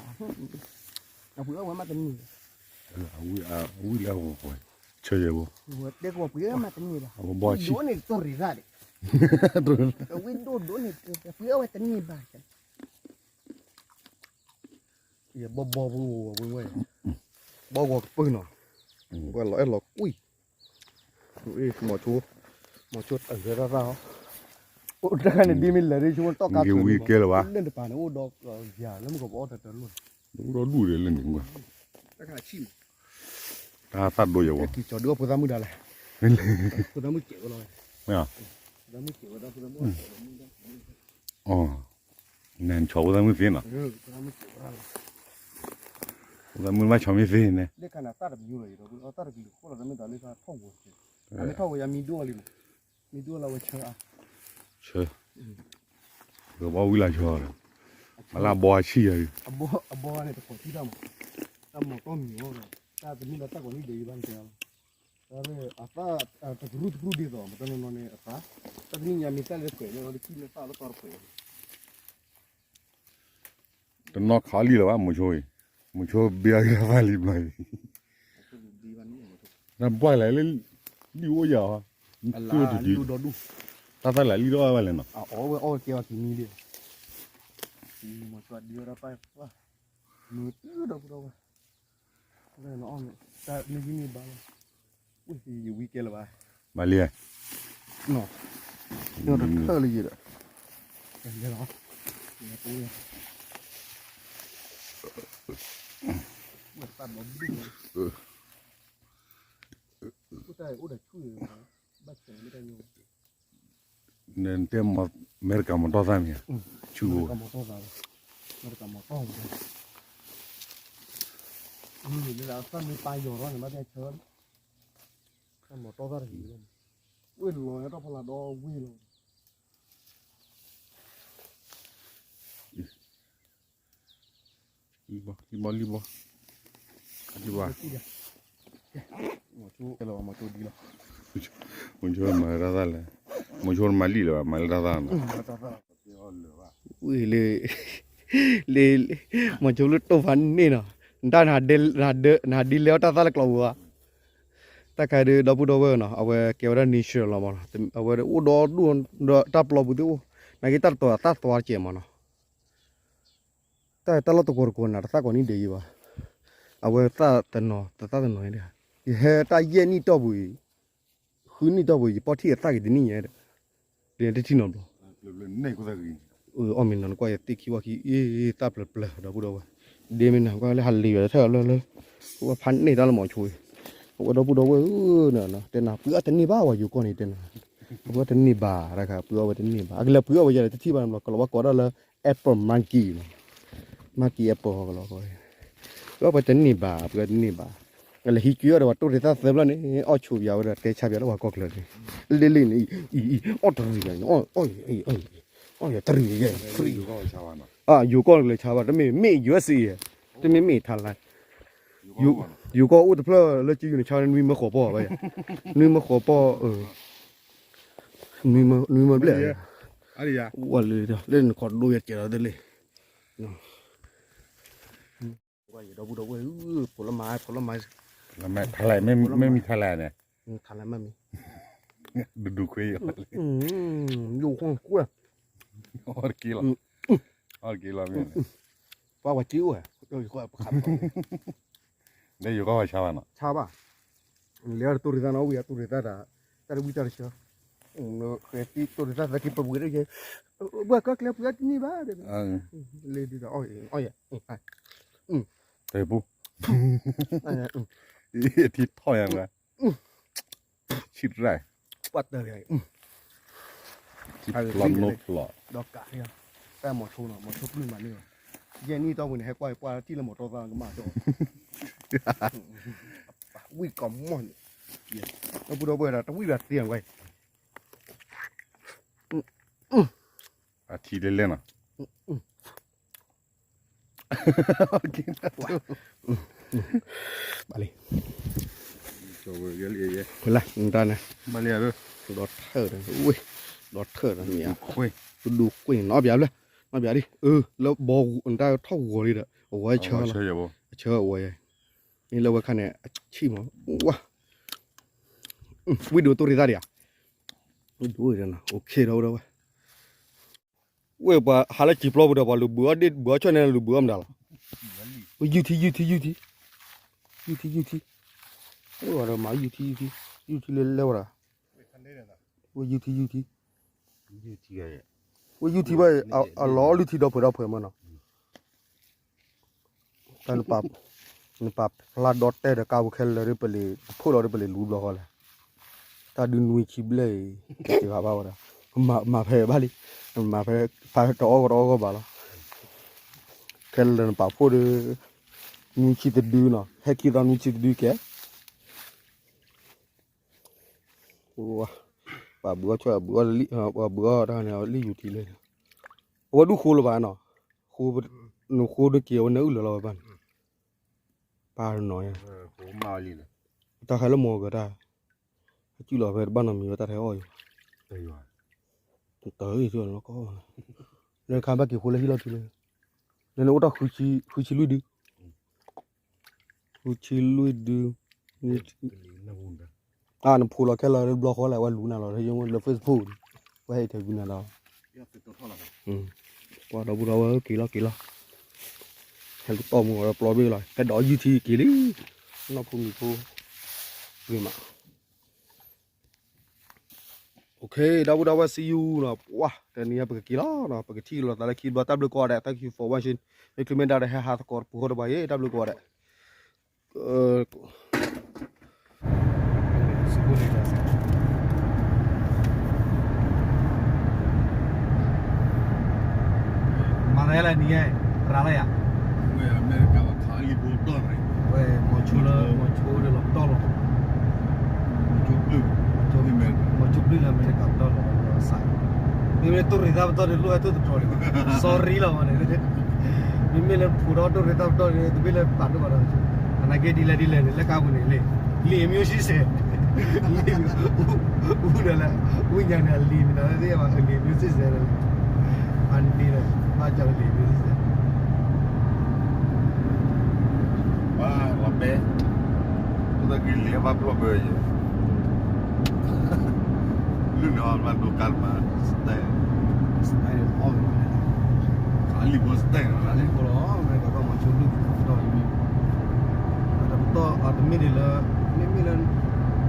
အပှ့ၤအီၣ်ဝဲမးတန့ၢ်ဘၣ်, အဝံၣ်လၢအဂီၤဃီ, ဆၢယဲၢ်ဘိ, ဒဲကဝီၤပှ့ၤအီၣ်မးတန့ၢ်ဘၣ်, အဝဲဘီဆံၣ်, ဒိၣ်န့ၣ်တရီၣ်သၣ်ဒီး, အဝံၣ်ဒိၣ်ဒိၣ်န့ၣ် ပှ့ၤအီၣ်ဝဲတန့ၢ်ဘၣ် ယဘီဘီပူၤဝဲ, ဘီဂီၤကပၢၢ်နီၤ, ဝဲလီၤအဲၣ်လီၤကွံ, မီၤဆိ, မီၤဆိတၢ်ဂဲၤတၢ်သၣ်ဟီ, အိၣ်တၢ်ခါန့ၣ်ဒ်မ့ၢ်လဲၤရ့ဆိတၢ်ကါကၢၤန့ၣ်မး, လၢနတပၤန့ၣ် အိၣ်ဒီးယၤလၢမုၢ်ကီးပအီၣ်တၢ်တၢ်လိၣ်န့ၣ်, အိၣ်ဒီဒူၣ်ဒီးလၢန့ၣ်, တၢ်သၣ်ဒိယဝဲ, က့ၤကၠီဒုးအီၣ်ဖိသၣ်မုၣ်ဒၣ်လဲၣ်, ဖိသၣ်မုၣ်စဲးဝဲလီၤ, ဖိသၣ်မုၣ်စဲးဝဲဒၣ်, အီ နဆီဖိသၣ်မုၣ်သ့နီၤ, ဖိသၣ်မုၣ်ဘၣ်ဆီမ့ၢ်သ့န့ၣ်, လၢခါန့ၣ်တၢ်တပယူၤလီၤ, အမ့ၢ်ထီၣ်ဝဲယၤမံဒိၣ်လံမး, မံဒိၣ်လၢဝဲဆၢအါ, ဆၢ, ဘီဝံၤလၢဆၢ, မၤလၢအဘီအဆံၣ်ယၤ, အဘီန့ၣ်တကိးထံၣ်တၢ်မး, တၢ်မီၤတီၢ်မံၤအီၤဒီး, တၢ်တမ့ၢ်လၢတၢ်ကိးနံၣ်ဒဲးယဘၣ်တဲအီၤလီၤ, အသၣ်, တကရူၢ်တကရူၢ်ဒ်သိး မတနီၤနီၤန့ၣ်အသၣ်, တၢ်တနံၣ်ညါမ့ၢ်သၣ်လၢတခွဲးန့ၣ် လီၤတထံၣ်န့ၣ်သၣ်လၢသီတခွဲး တနီၤခးလံလၢၤဘၣ် မိၤဆိအံၤ, မိၤဆိဘ့အဂ့ၢ်သၣ်လံဘျီအံၤ, နဘှါလဲၣ်လၢ, လံၣ်အိၣ်ယၤ, တၢ်သၣ်လၢလံၣ်ဒီးအီၣ်ဘၣ်လဲၣ်နီၤ, အဝဲအီၣ်ကဲအီၤခံမံၤလံ, မိၤဆိဒံဝဲဒၣ်ပၢ်, မုၢ်တုၤဒီပုၢ်ဒီဝဲၢ်, တၢ်မ့ၢ်ဂံၢ်မ့ၢ်ဘါလီၤ, ယဝံကဲလၢၤဘၣ်, မၤလံ, နီၢ်တထၢၣ်လၢယဒီး, အိၣ်တၢ်အိၣ်ဒီးဆူၣ်, ဘၣ်ဆဲးမ့ၢ်တၢ်ညိ နတဲအမဲရကၤမီၤတီၢ်သၣ်မ့ၢ်ဧါ, ဆူၣ်, အမဲရကၤမီၤတီၢ်သၣ်, အမဲရကၤမီၤတီၢ်, လၢသၣ်မ့ၢ်ပာ်ယီၤထီၣ်န့ၣ် ဘၣ်တဲဆၢ, တၢ်မီၤတီၢ်သၣ်တဂ့ၤလီၤ, ဝ့ၢ်လီၤတၢ်ဖီလာ်ဒီဝ့ၢ်လီၤ, လံဘီ, လံဘီ, လံဘီ, လံဘီ, မိၤဆိလၢမၤတၢ်သၣ်လဲၣ်, မိၤဆိမၤလံလၢၤဘၣ် မၤလၢတၢ်သၣ်နီၤ, ဝံၤလၢ, လၢ, မိၤဆိလၢတိၢ်ဖးန့ၣ်နီၤ, နတၢ်နဟးဒ်လဲၣ်အီၣ်တၢ်သၣ်လၢကျီပူၤဧါ, တၢ်ခါဒုးဒီပုၢ်ဒီဝဲၢ်နီၤ အဝဲကဲဝဲဒၣ် nature လီၤမးနီၤ, အဝဲအိၣ်ဒီဒူၣ်ဒီတၢ်ပျီပူၤသ့ၣ်အိၣ်, နာ်က့တၢ်တတီၤအသၣ်သွါတကဲးမးနီၤ တၢ်တၢ်လီၢ်တကိးတကိးနၤ တသၣ်ကိးနံၣ်ဒဲးယံၤဘၣ်, အဝဲသၣ်တနီၤ တသၣ်တနီၤန့ၣ်, ယဟဲတၢ်ယဲၢ်နံၣ်တီၢ်ပူၤအံၤ, ဃုနံၣ်တီၢ်ပူၤ ယပီၢ်ထံၣ်အသၣ်က့ၤတနံၣ်ညါဒီး, လၢတထံၣ်နီတဘျီ, အီၣ်မ့ၢ်နီၤ နကွၢ်ယသ့ၣ်ခံဝါခံ အ့ သၣ်ပျၢၤပျၢၤ ဒီပုၢ်ဒီဝဲၢ်, ဒ်မ့ၢ်နၤကွၢ်လၢဟးလံၤဝဲတထၢၣ်လၢလၢ, ဝဲဖးန့ၢ်တၢ်လၢမိၤဆိအံၤ, အဝဲဒီပုၢ်ဒီဝဲၢ်ဧၢ, တဲနၤ ပှ့ၤအီၣ်တန့ၢ်ဘၣ်ဝဲယိၤကီၢ်န့ၣ်တဲနၤ, ပှ့ၤအီၣ်တန့ၢ်ဘၣ်တခါ ပှ့ၤအီၣ်ဝဲတန့ၢ်ဘၣ် အကလဲၤပှ့ၤအီၣ်ဝဲယၤဒီးတထံၣ်ဘၣ်န့ၣ်ဘျီ ကလီၤဘၣ်ကိးဒၣ်လၢ apple monkey နီၤ, monkey apple ကလီၤ, ပှ့ၤအီၣ်ဝဲတန့ၢ်ဘၣ် ပှ့ၤအီၣ်တန့ၢ်ဘၣ်, ကလဲၤဟံးကွံာ်အီၣ်ဒီးပှၤတိၢ်ရ့ၣ်သၣ်သၢဖျၢၣ်န့ၣ် အီၣ်ဆိးယၤဝဲဒီးတဲဆါပၠးလၢပှၤကီၢ်ချၢန့ၣ်, လ့လ့န့ၣ်, အီၣ်တရံးယၤန့ၣ်, အီၣ်ယၤတရံးယၤ, ယိၤကီၢ်ကလဲၤဆါဘၣ် တမ့ၢ်မ့ၢ် ယူအက်စ်အေ တမ့ၢ်မ့ၢ် Thailand, ယိၤကီၢ်အိၣ်တဖျၢၣ်လၢကယူၤန့ၣ် ဆါနွံမၢဃိးပီၢ်ဘၣ်ယၤ, နွံမၢဃိးပီၢ်, နွံမၢဘျဲၣ်, လၢနခီဒိယတဲလီၤတလ့ၣ်, ဒီပုၢ်ဒီဝဲၢ်, ဖိလၢမၤ ဖိလၢမၤ, Thailand မ့ၢ်မ့ၢ် Thailand န့ၣ်, Thailand မ့ၢ်မ့ၢ်, ဒူဒူခွဲးယီၤ, ယိၤကီၢ်ကွဲး, အီၣ်တက့ၢ်လီၤ, အီၣ်တက့ၢ်လီၤမ့ၢ်, ပှၤဝဲက့ၤအိၣ်, လၢယိၤကီၢ်ဝဲဆါဘၣ်နီၤ, ဆါဘၣ်, လဲၤအီၣ်တတိၢ်ရ့ၣ်သၣ်နီၤ ဝံၤအတိၢ်ရ့ၣ်သၣ်တၢ်, တၢ်တဝံၣ်တၢ်တဆၢ, ဃဲၤသံတိၢ်ရ့ၣ်သၣ်သၢက့ၤ ပပှ့ၤတက့ၢ်, ဘၣ်ကီၢ်ကျဲပှ့ၤအီၣ်တန့ၢ်ဘၣ်, လ့ဒ်သိး, အီၣ်ယၤ, ပူ, ထံထီၣ်ယၤ, ဆံၣ်ရၣ်, ပှၢ်တၢၢ်, ထံဖျီနိဖျီ, ဒီးကး, တၢ်မီၤဆိနီၤ မီၤဆိပျုၢ်မၤန့ၢ်ဘၣ်, ယဲၢ်နံၣ်တီၢ်ပူၤန့ၣ် ဟဲကွၢ်ကွၢ်ထံၣ်လၢမီၤတိၢ်သၣ်ကမၣ်ဒီး, ဝံၣ်ကီးမီၢ်န့ၣ်, ဒီပုၢ်ဒီဝဲၢ်ဒီး တဝံၣ်ဒီးသ့ဝဲ အထံလဲၣ်လဲၣ်နီၤ, ဘၣ်လံ, နတၢ်န့ၣ်, ဒီထၢၣ်ဒီး, ဒီထၢၣ်ဒီးမ့ၢ်, ဒူကွ့ၢ်နီၤ ဘၣ်လၢ, နီၣ်ဘၣ်ဒ်, လၢဘီနတၢ်ထီၣ်ဂီၤလံဒီး အဝဲဆၢ, အဆၢအဝဲ, မ့ၢ်လၢဝဲခါန့ၣ် အဆံၣ်မး, ဝါ, ဝံၣ်ဒိးတိၢ်ရ့ၣ်သၣ်ဒံးဧါ, ဝံၣ်ဒိး, ဝဲပှၤဟးလၢစံာ်ပျီပူၤဒီး ပှၤလူၤဘုးအီၣ်ဒ့ၣ်ဘုးအီၣ်ဆီၣ်န့ၣ် လူၤဘုးအီၣ်မတၤလီၤ, ယုၢ်ထံ ယုၢ်ထံ ယုၢ်ထံ, ယုၢ်ထံ ယုၢ်ထံ, ဝဲဒီးမၤယုၢ်ထံ ယုၢ်ထံ, ယုၢ်ထံလၢလဲၣ်ဝဲဒၣ်, ဝဲယုၢ်ထံ ယုၢ်ထံ, ဝဲယုၢ်ထံဘၣ်, အလီၤအီၣ်လုၢ်ထံဒီဖှဲးဒီဖှဲးမးနီၤ တၢ်နပာ်ဖျါဒီတဲာ်ဒီးကါပူၤခဲလၢာ်ဒီး ပလံၤဖိးလီၤဒီး ပလံၤလူၤဘျီဃီလဲၣ်, တၢ်ဒုးနွံဆံဘျဲၣ်အံၤ, တက့ၤဘၣ်ဘၣ်ဝဲဒၣ်, မၤဖဲဘၣ်လံ, မၤဖဲ, ဖးတအီၣ်ဂီၢ်တအီၣ်ဂီၢ်ဘၣ်လီၤ, ခဲလၢာ်နပာ်ဖှိၣ်ဒီး, နွံဆံတဒုနီၤ ဟဲခံသီနွံဆံတဒုကဲ ပှၤဘုးအီၣ်ဆီၣ် ဘုးအီၣ်လံ, ပှၤဘုးအီၣ်တၢ်န့ၣ် လံယူၤထံလၢ, အဝဲဒူၣ်ဃိလၢၤဘၣ်နီၤ, နဃိဒုးက့ၤ အဝဲနအုၣ်လၢၤလီၤဝဲဘၣ်န့ၣ်, ပၢ်နီၤ, တၢ်ခါလၢမိၢ်ကတၢၢ်, အစုၣ်လီၤဖဲတဘၣ်နီတမံၤဝဲတၢ်ထဲအီၣ်အံၤ, တၢ်အံၤလီၤကီ, လၢခါဘၣ်က့ၤဃိလၢဟံၣ်လီၢ်ထံလၢ, လၢနအိၣ်တၢ်ဃုဆံလွံၢ်ဒု ဃုဆံလွံၢ်ဒု, နဖူလီၤခဲလၢာ်လၢဘျီဃီလဲၣ် ဝဲလူၤနၤလီၤ လၢ Facebook ဝဲဟဲ interview နၤလီၤ, ပှၤဒီပုၢ်ဒီဝဲၢ်က့ၤလီၤက့ၤလီၤ, ဟဲလူၤတီၢ်မူဒီးပျီဘ့ၣ်လီၤ ဟဲဒီး YouTube က့ၤလံ, နီၢ်ဖိမံၤဖိ, ဝ့ၢ်မး OK ဒီပုၢ်ဒီဝဲၢ် see you နီၤ, ပှၤ တနံၤအံၤပကက့ၤလီၤနီၤ, ပကထံၣ်လိာ်သးလၢခံတဘျီ တၢ်ဘျုးကိးဂၤဒဲး thank you for watching, မ့ၢ်ချုးမ့ၢ်ဒါဒီး ဟဲဟးသကိးတပူၤဃီတဘၣ်အံၤ တၢ်ဘျုးကိးဂၤဒဲး မၤသးလၢနံၤ, ရၤလၢယၤ, ဝဲ မီၤဆိလၢ မီၤဆိဒီးလီၤပတီၢ်လီၤ, မီၤဆိဘျုၣ်လၢအမဲရကၤပတီၢ်လီၤ, စး, မ့မ့ၢ်တိၢ်ရ့ၣ်သၣ်ပတီၢ်န့ၣ် လိၣ်ဟဲတိၢ်တတြီၤန့ၣ်, sorry လီၤဝဲန့ၣ်, မ့မ့ၢ်လၢဖူးဒီးတိၢ်ရ့ၣ်သၣ်ပတီၢ်န့ၣ် တမ့ၢ်လၢပာ်ဒိၣ်ဘၣ်ဒီး, အနာ်က့ဒ်လဲၣ်ဒ်လဲၣ်န့ၣ် လၢကါပူၤန့ၣ်လံ, လံာ်မျိုးစစ်ဆယ်, လံာ်, အူဒီးလၢ, ဝိညာဉ်န့ၣ် လံာ်မနုၤသ့ၣ်ညါဘၣ် လံာ်မျိုးစစ်ဆယ်ဒီး, အန့ၣ်ဒီး, ဘၣ်ကၢ်လံာ်မျိုးစစ်ဆယ် ဘၣ်လီၤပဲ, တဂ့ၤလံဘၣ်ဖျိဘၢယဲ, လုၢ်န့ၣ်အီၤဘၣ်ဒိကါတမး, ခးလံာ်ဖိ style လီၤ, လံာ်ဖိလီၤ, မ့ၢ်ကဘၣ်မၤဆိဒုၣ်ပတီၢ်လံ, တပတီၢ်အတမ့ၢ်ဒ်လၢ, မ့မ့ၢ်လၢ,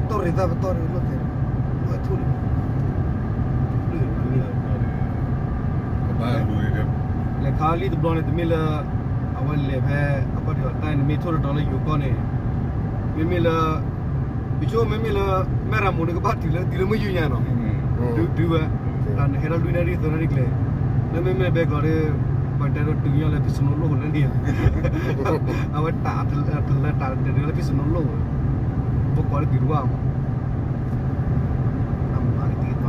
တိၢ်ရ့ၣ်သၣ်ပတီၢ်န့ၣ် လိၣ်တဲ, လိၣ်အထူၣ်န့ၣ်, လဲၤခါလံတဘျီန့ၣ် တမ့ၢ်လၢ, အဝဲလဲၤဖဲ, အကီၢ်ဒံးဘၣ်တၢ်န့ၣ် မ့ၢ်ထိၣ်တတီၤလၢယိၤကီၢ်န့ၣ်, မ့မ့ၢ်လၢ, ပဆိမ့မ့ၢ်လၢ, မဲၢ်ရမိၢ်န့ၣ်ကဘၣ်တုၤလၢတုၤလၢမုၢ်ယူၤညါနီၤ, တုၤတုၤဝဲ, တၢ်န့ၣ်ဟဲထီၣ်လွံၢ်နၣ်ရံၣ်သၢနၣ်ရံၣ်ကျဲ, လၢမ့မ့ၢ်ဘဲကျီၤဒီး, ပှၤတဲဒီးတုၤညီလၢဖံးစနိလိၣ်လၢန့ၣ်, အဝဲတၢ်တလၢတၢ်တဒုလၢဖံးစနိလိၣ်, ပကိးလၢတုၤတဝၢ်မး အမၤကသံၣ်ကသီ, ဝ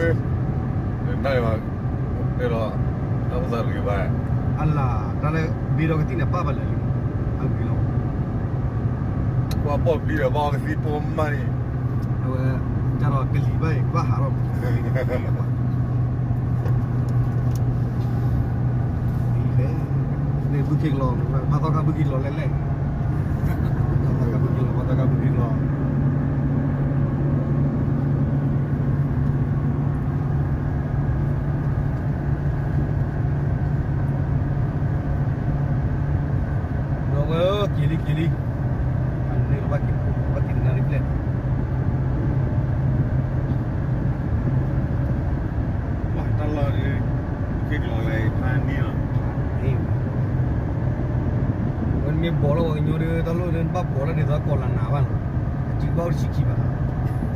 ဲ, တၢ်လၢ, တၢ်ပသးတဂ့ၤဘၣ်, အလၢ, တၢ်လၢဘ့ဒီးကသံၣ်န့ၣ်ပၢ်ဘၣ်လၢာ်လံ, အဂ့ၤလီၤ, ပှၤပိာ်ပျံၤဒီးဘၣ်အီကသံၣ်ပိာ်မးန့ၣ်, အဝဲ, ကၢ်ဒီးကလံၤဘၣ်အံၤ ကဘၣ်ဟးထီၣ်, န့ၣ်ဘုခ့ကလီၤ, ဘၣ်သီခါဘုခ့ကလီၤလဲၣ်လဲၣ်, ဘၣ်သီခါဘုခ့ကလီၤ, ဘၣ်သီခါဘုခ့ကလီၤ ဒီးဝဲဧၢ က့ၤလံက့ၤလံ, အန့ၣ်ဘၣ်က့ၤ, ဘၣ်က့ၤတနၣ်ရံၣ်ဘျဲၣ်, ပှၤတၢ်လီၢ်ဒီး, က့ၤကလီၤလဲၤဖးန့ၣ်လီၤ, ဝဲမ့ၢ်ဘီၣ်လီၤပှၤကညီဒီး တၢ်လီၢ်ဒီး နဘၣ်ဘီၣ်လီၤဒ်သိးကီၢ်လၢနၤဘၣ်လီၤ, ဘၣ်အိၣ်တဆံခံ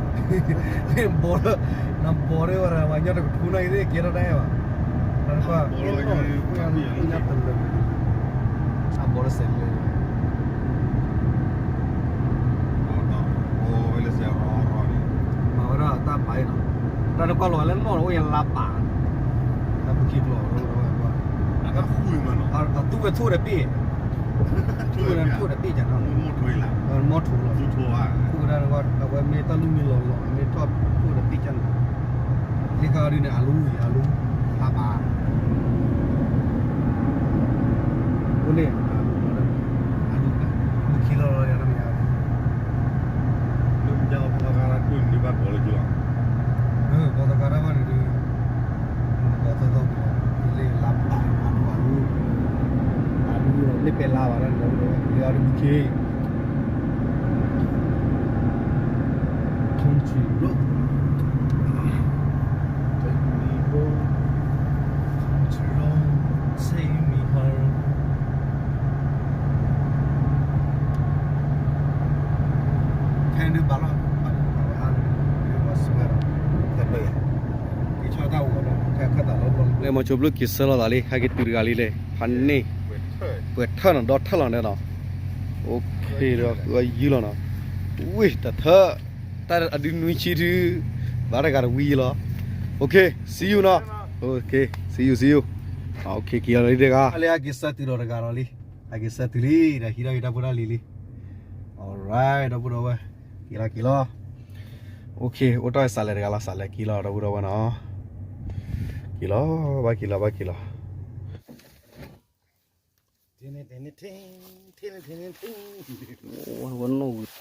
ဘၣ်, ဘီလၢ, နဘီလၢဝဲဒၣ် ပှၤညီတကထူန့ၣ်က့ၤ ကဲထီၣ်တၢ်အဲၣ်ဘၣ်, တၢ်နကွၢ်, အဘီလၢစဲးလၢ, မၤဝဲဒၣ်တၢ်ဘါအံၤနီၤ, တၢ်နကွၢ်လီၤဝဲလၢနီၢ်တအိၣ်ယလါပာ်, တၢ်ပူၤခံကျိၤ, အသူဝဲထိၣ်ဒီးပ့ၢ် ထိၣ်ဒီးပ့ၢ်ကနီၤ, မိၢ်ထိၣ်လီၤ, ထိၣ်ဝဲဒၣ် အဝဲမ့ၢ်တၢ်လူၢ်မ့ၢ်လီၤလီၤ မ့ၢ်ထီၣ်ထိၣ်ဒီးပ့ၢ်ကနီၤ, လ့ခါဒုန့ၣ် အလူ, အလူ, အပၢ်, အိၣ်န့ၣ်, အလူ, မုၢ်ခံလီၤလီၤယၤတမ့ၢ်ဧါ, လၢပတၢ်ကီၢ်ဖီသီခါတၢ်ကွၢ်န့ၣ် ဘၣ်ကီးလၢကၠိလီၤ, ဖီသီခါတၢ်ဘၣ်န့ၣ်ဒု ကီးသီသီကလီၤ, လ့လါပာ် အလူ, အလူ, လ့ပဲာ်လါဘၣ်ဒီး လ့အီၤတမံၤခ့ Country road, take me home, take me home, take me home, ဖဲဒုဘၣ်လီၤ, ဘၣ်လီၤ, ဘၣ်လီၤ, က့ၤဆီတၢ်အိၣ်လီၤ, ခဲခၢၣ်သးလီၤဘျီ, လၢမီၤစိဘျုးက့ၤဆၢလီၤသးလံ ဟဲက့ၤတုၤတဂၤလံလဲၣ်, ဖးန့ၣ်, ပှဲၤထၢၣ်နီၤ ဒီထၢၣ်လီၤန့ၣ်နီၤ, အိၣ်ခ့ဒီး ဃုအယုၢ်လီၤနီၤ, ဝ့ၢ်တထၢၣ်, တၢ်အဒုနွံဆံဒု, ဘၣ်တဂၤတဝံၤလီၤ, okay, see you နီၤ, okay, see you, see you, okay, က့ၤလီၤလံတဂၤ, လၢဟဲက့ၤဆၢတုၤဒီးတဂၤလီၤလံ, ဟဲက့ၤဆၢတုၤလံ, ဒီးဟံးထီၣ်က့ၤတၢ်ဖိတၢ်လံၤလံ, alright ဒီပုၢ်ဒီဝဲၢ်, က့ၤလီၤက့ၤလီၤ, okay အိၣ်တ့ၢ်စးလဲၤတဂၤလီၤ စးလဲၤက့ၤလီၤ ဒီပုၢ်ဒီဝဲၢ်နီၤ, က့ၤလီၤ ဘၣ်က့ၤလီၤ ဘၣ်က့ၤလီၤ, ဝဲနီၣ်ဝံၤ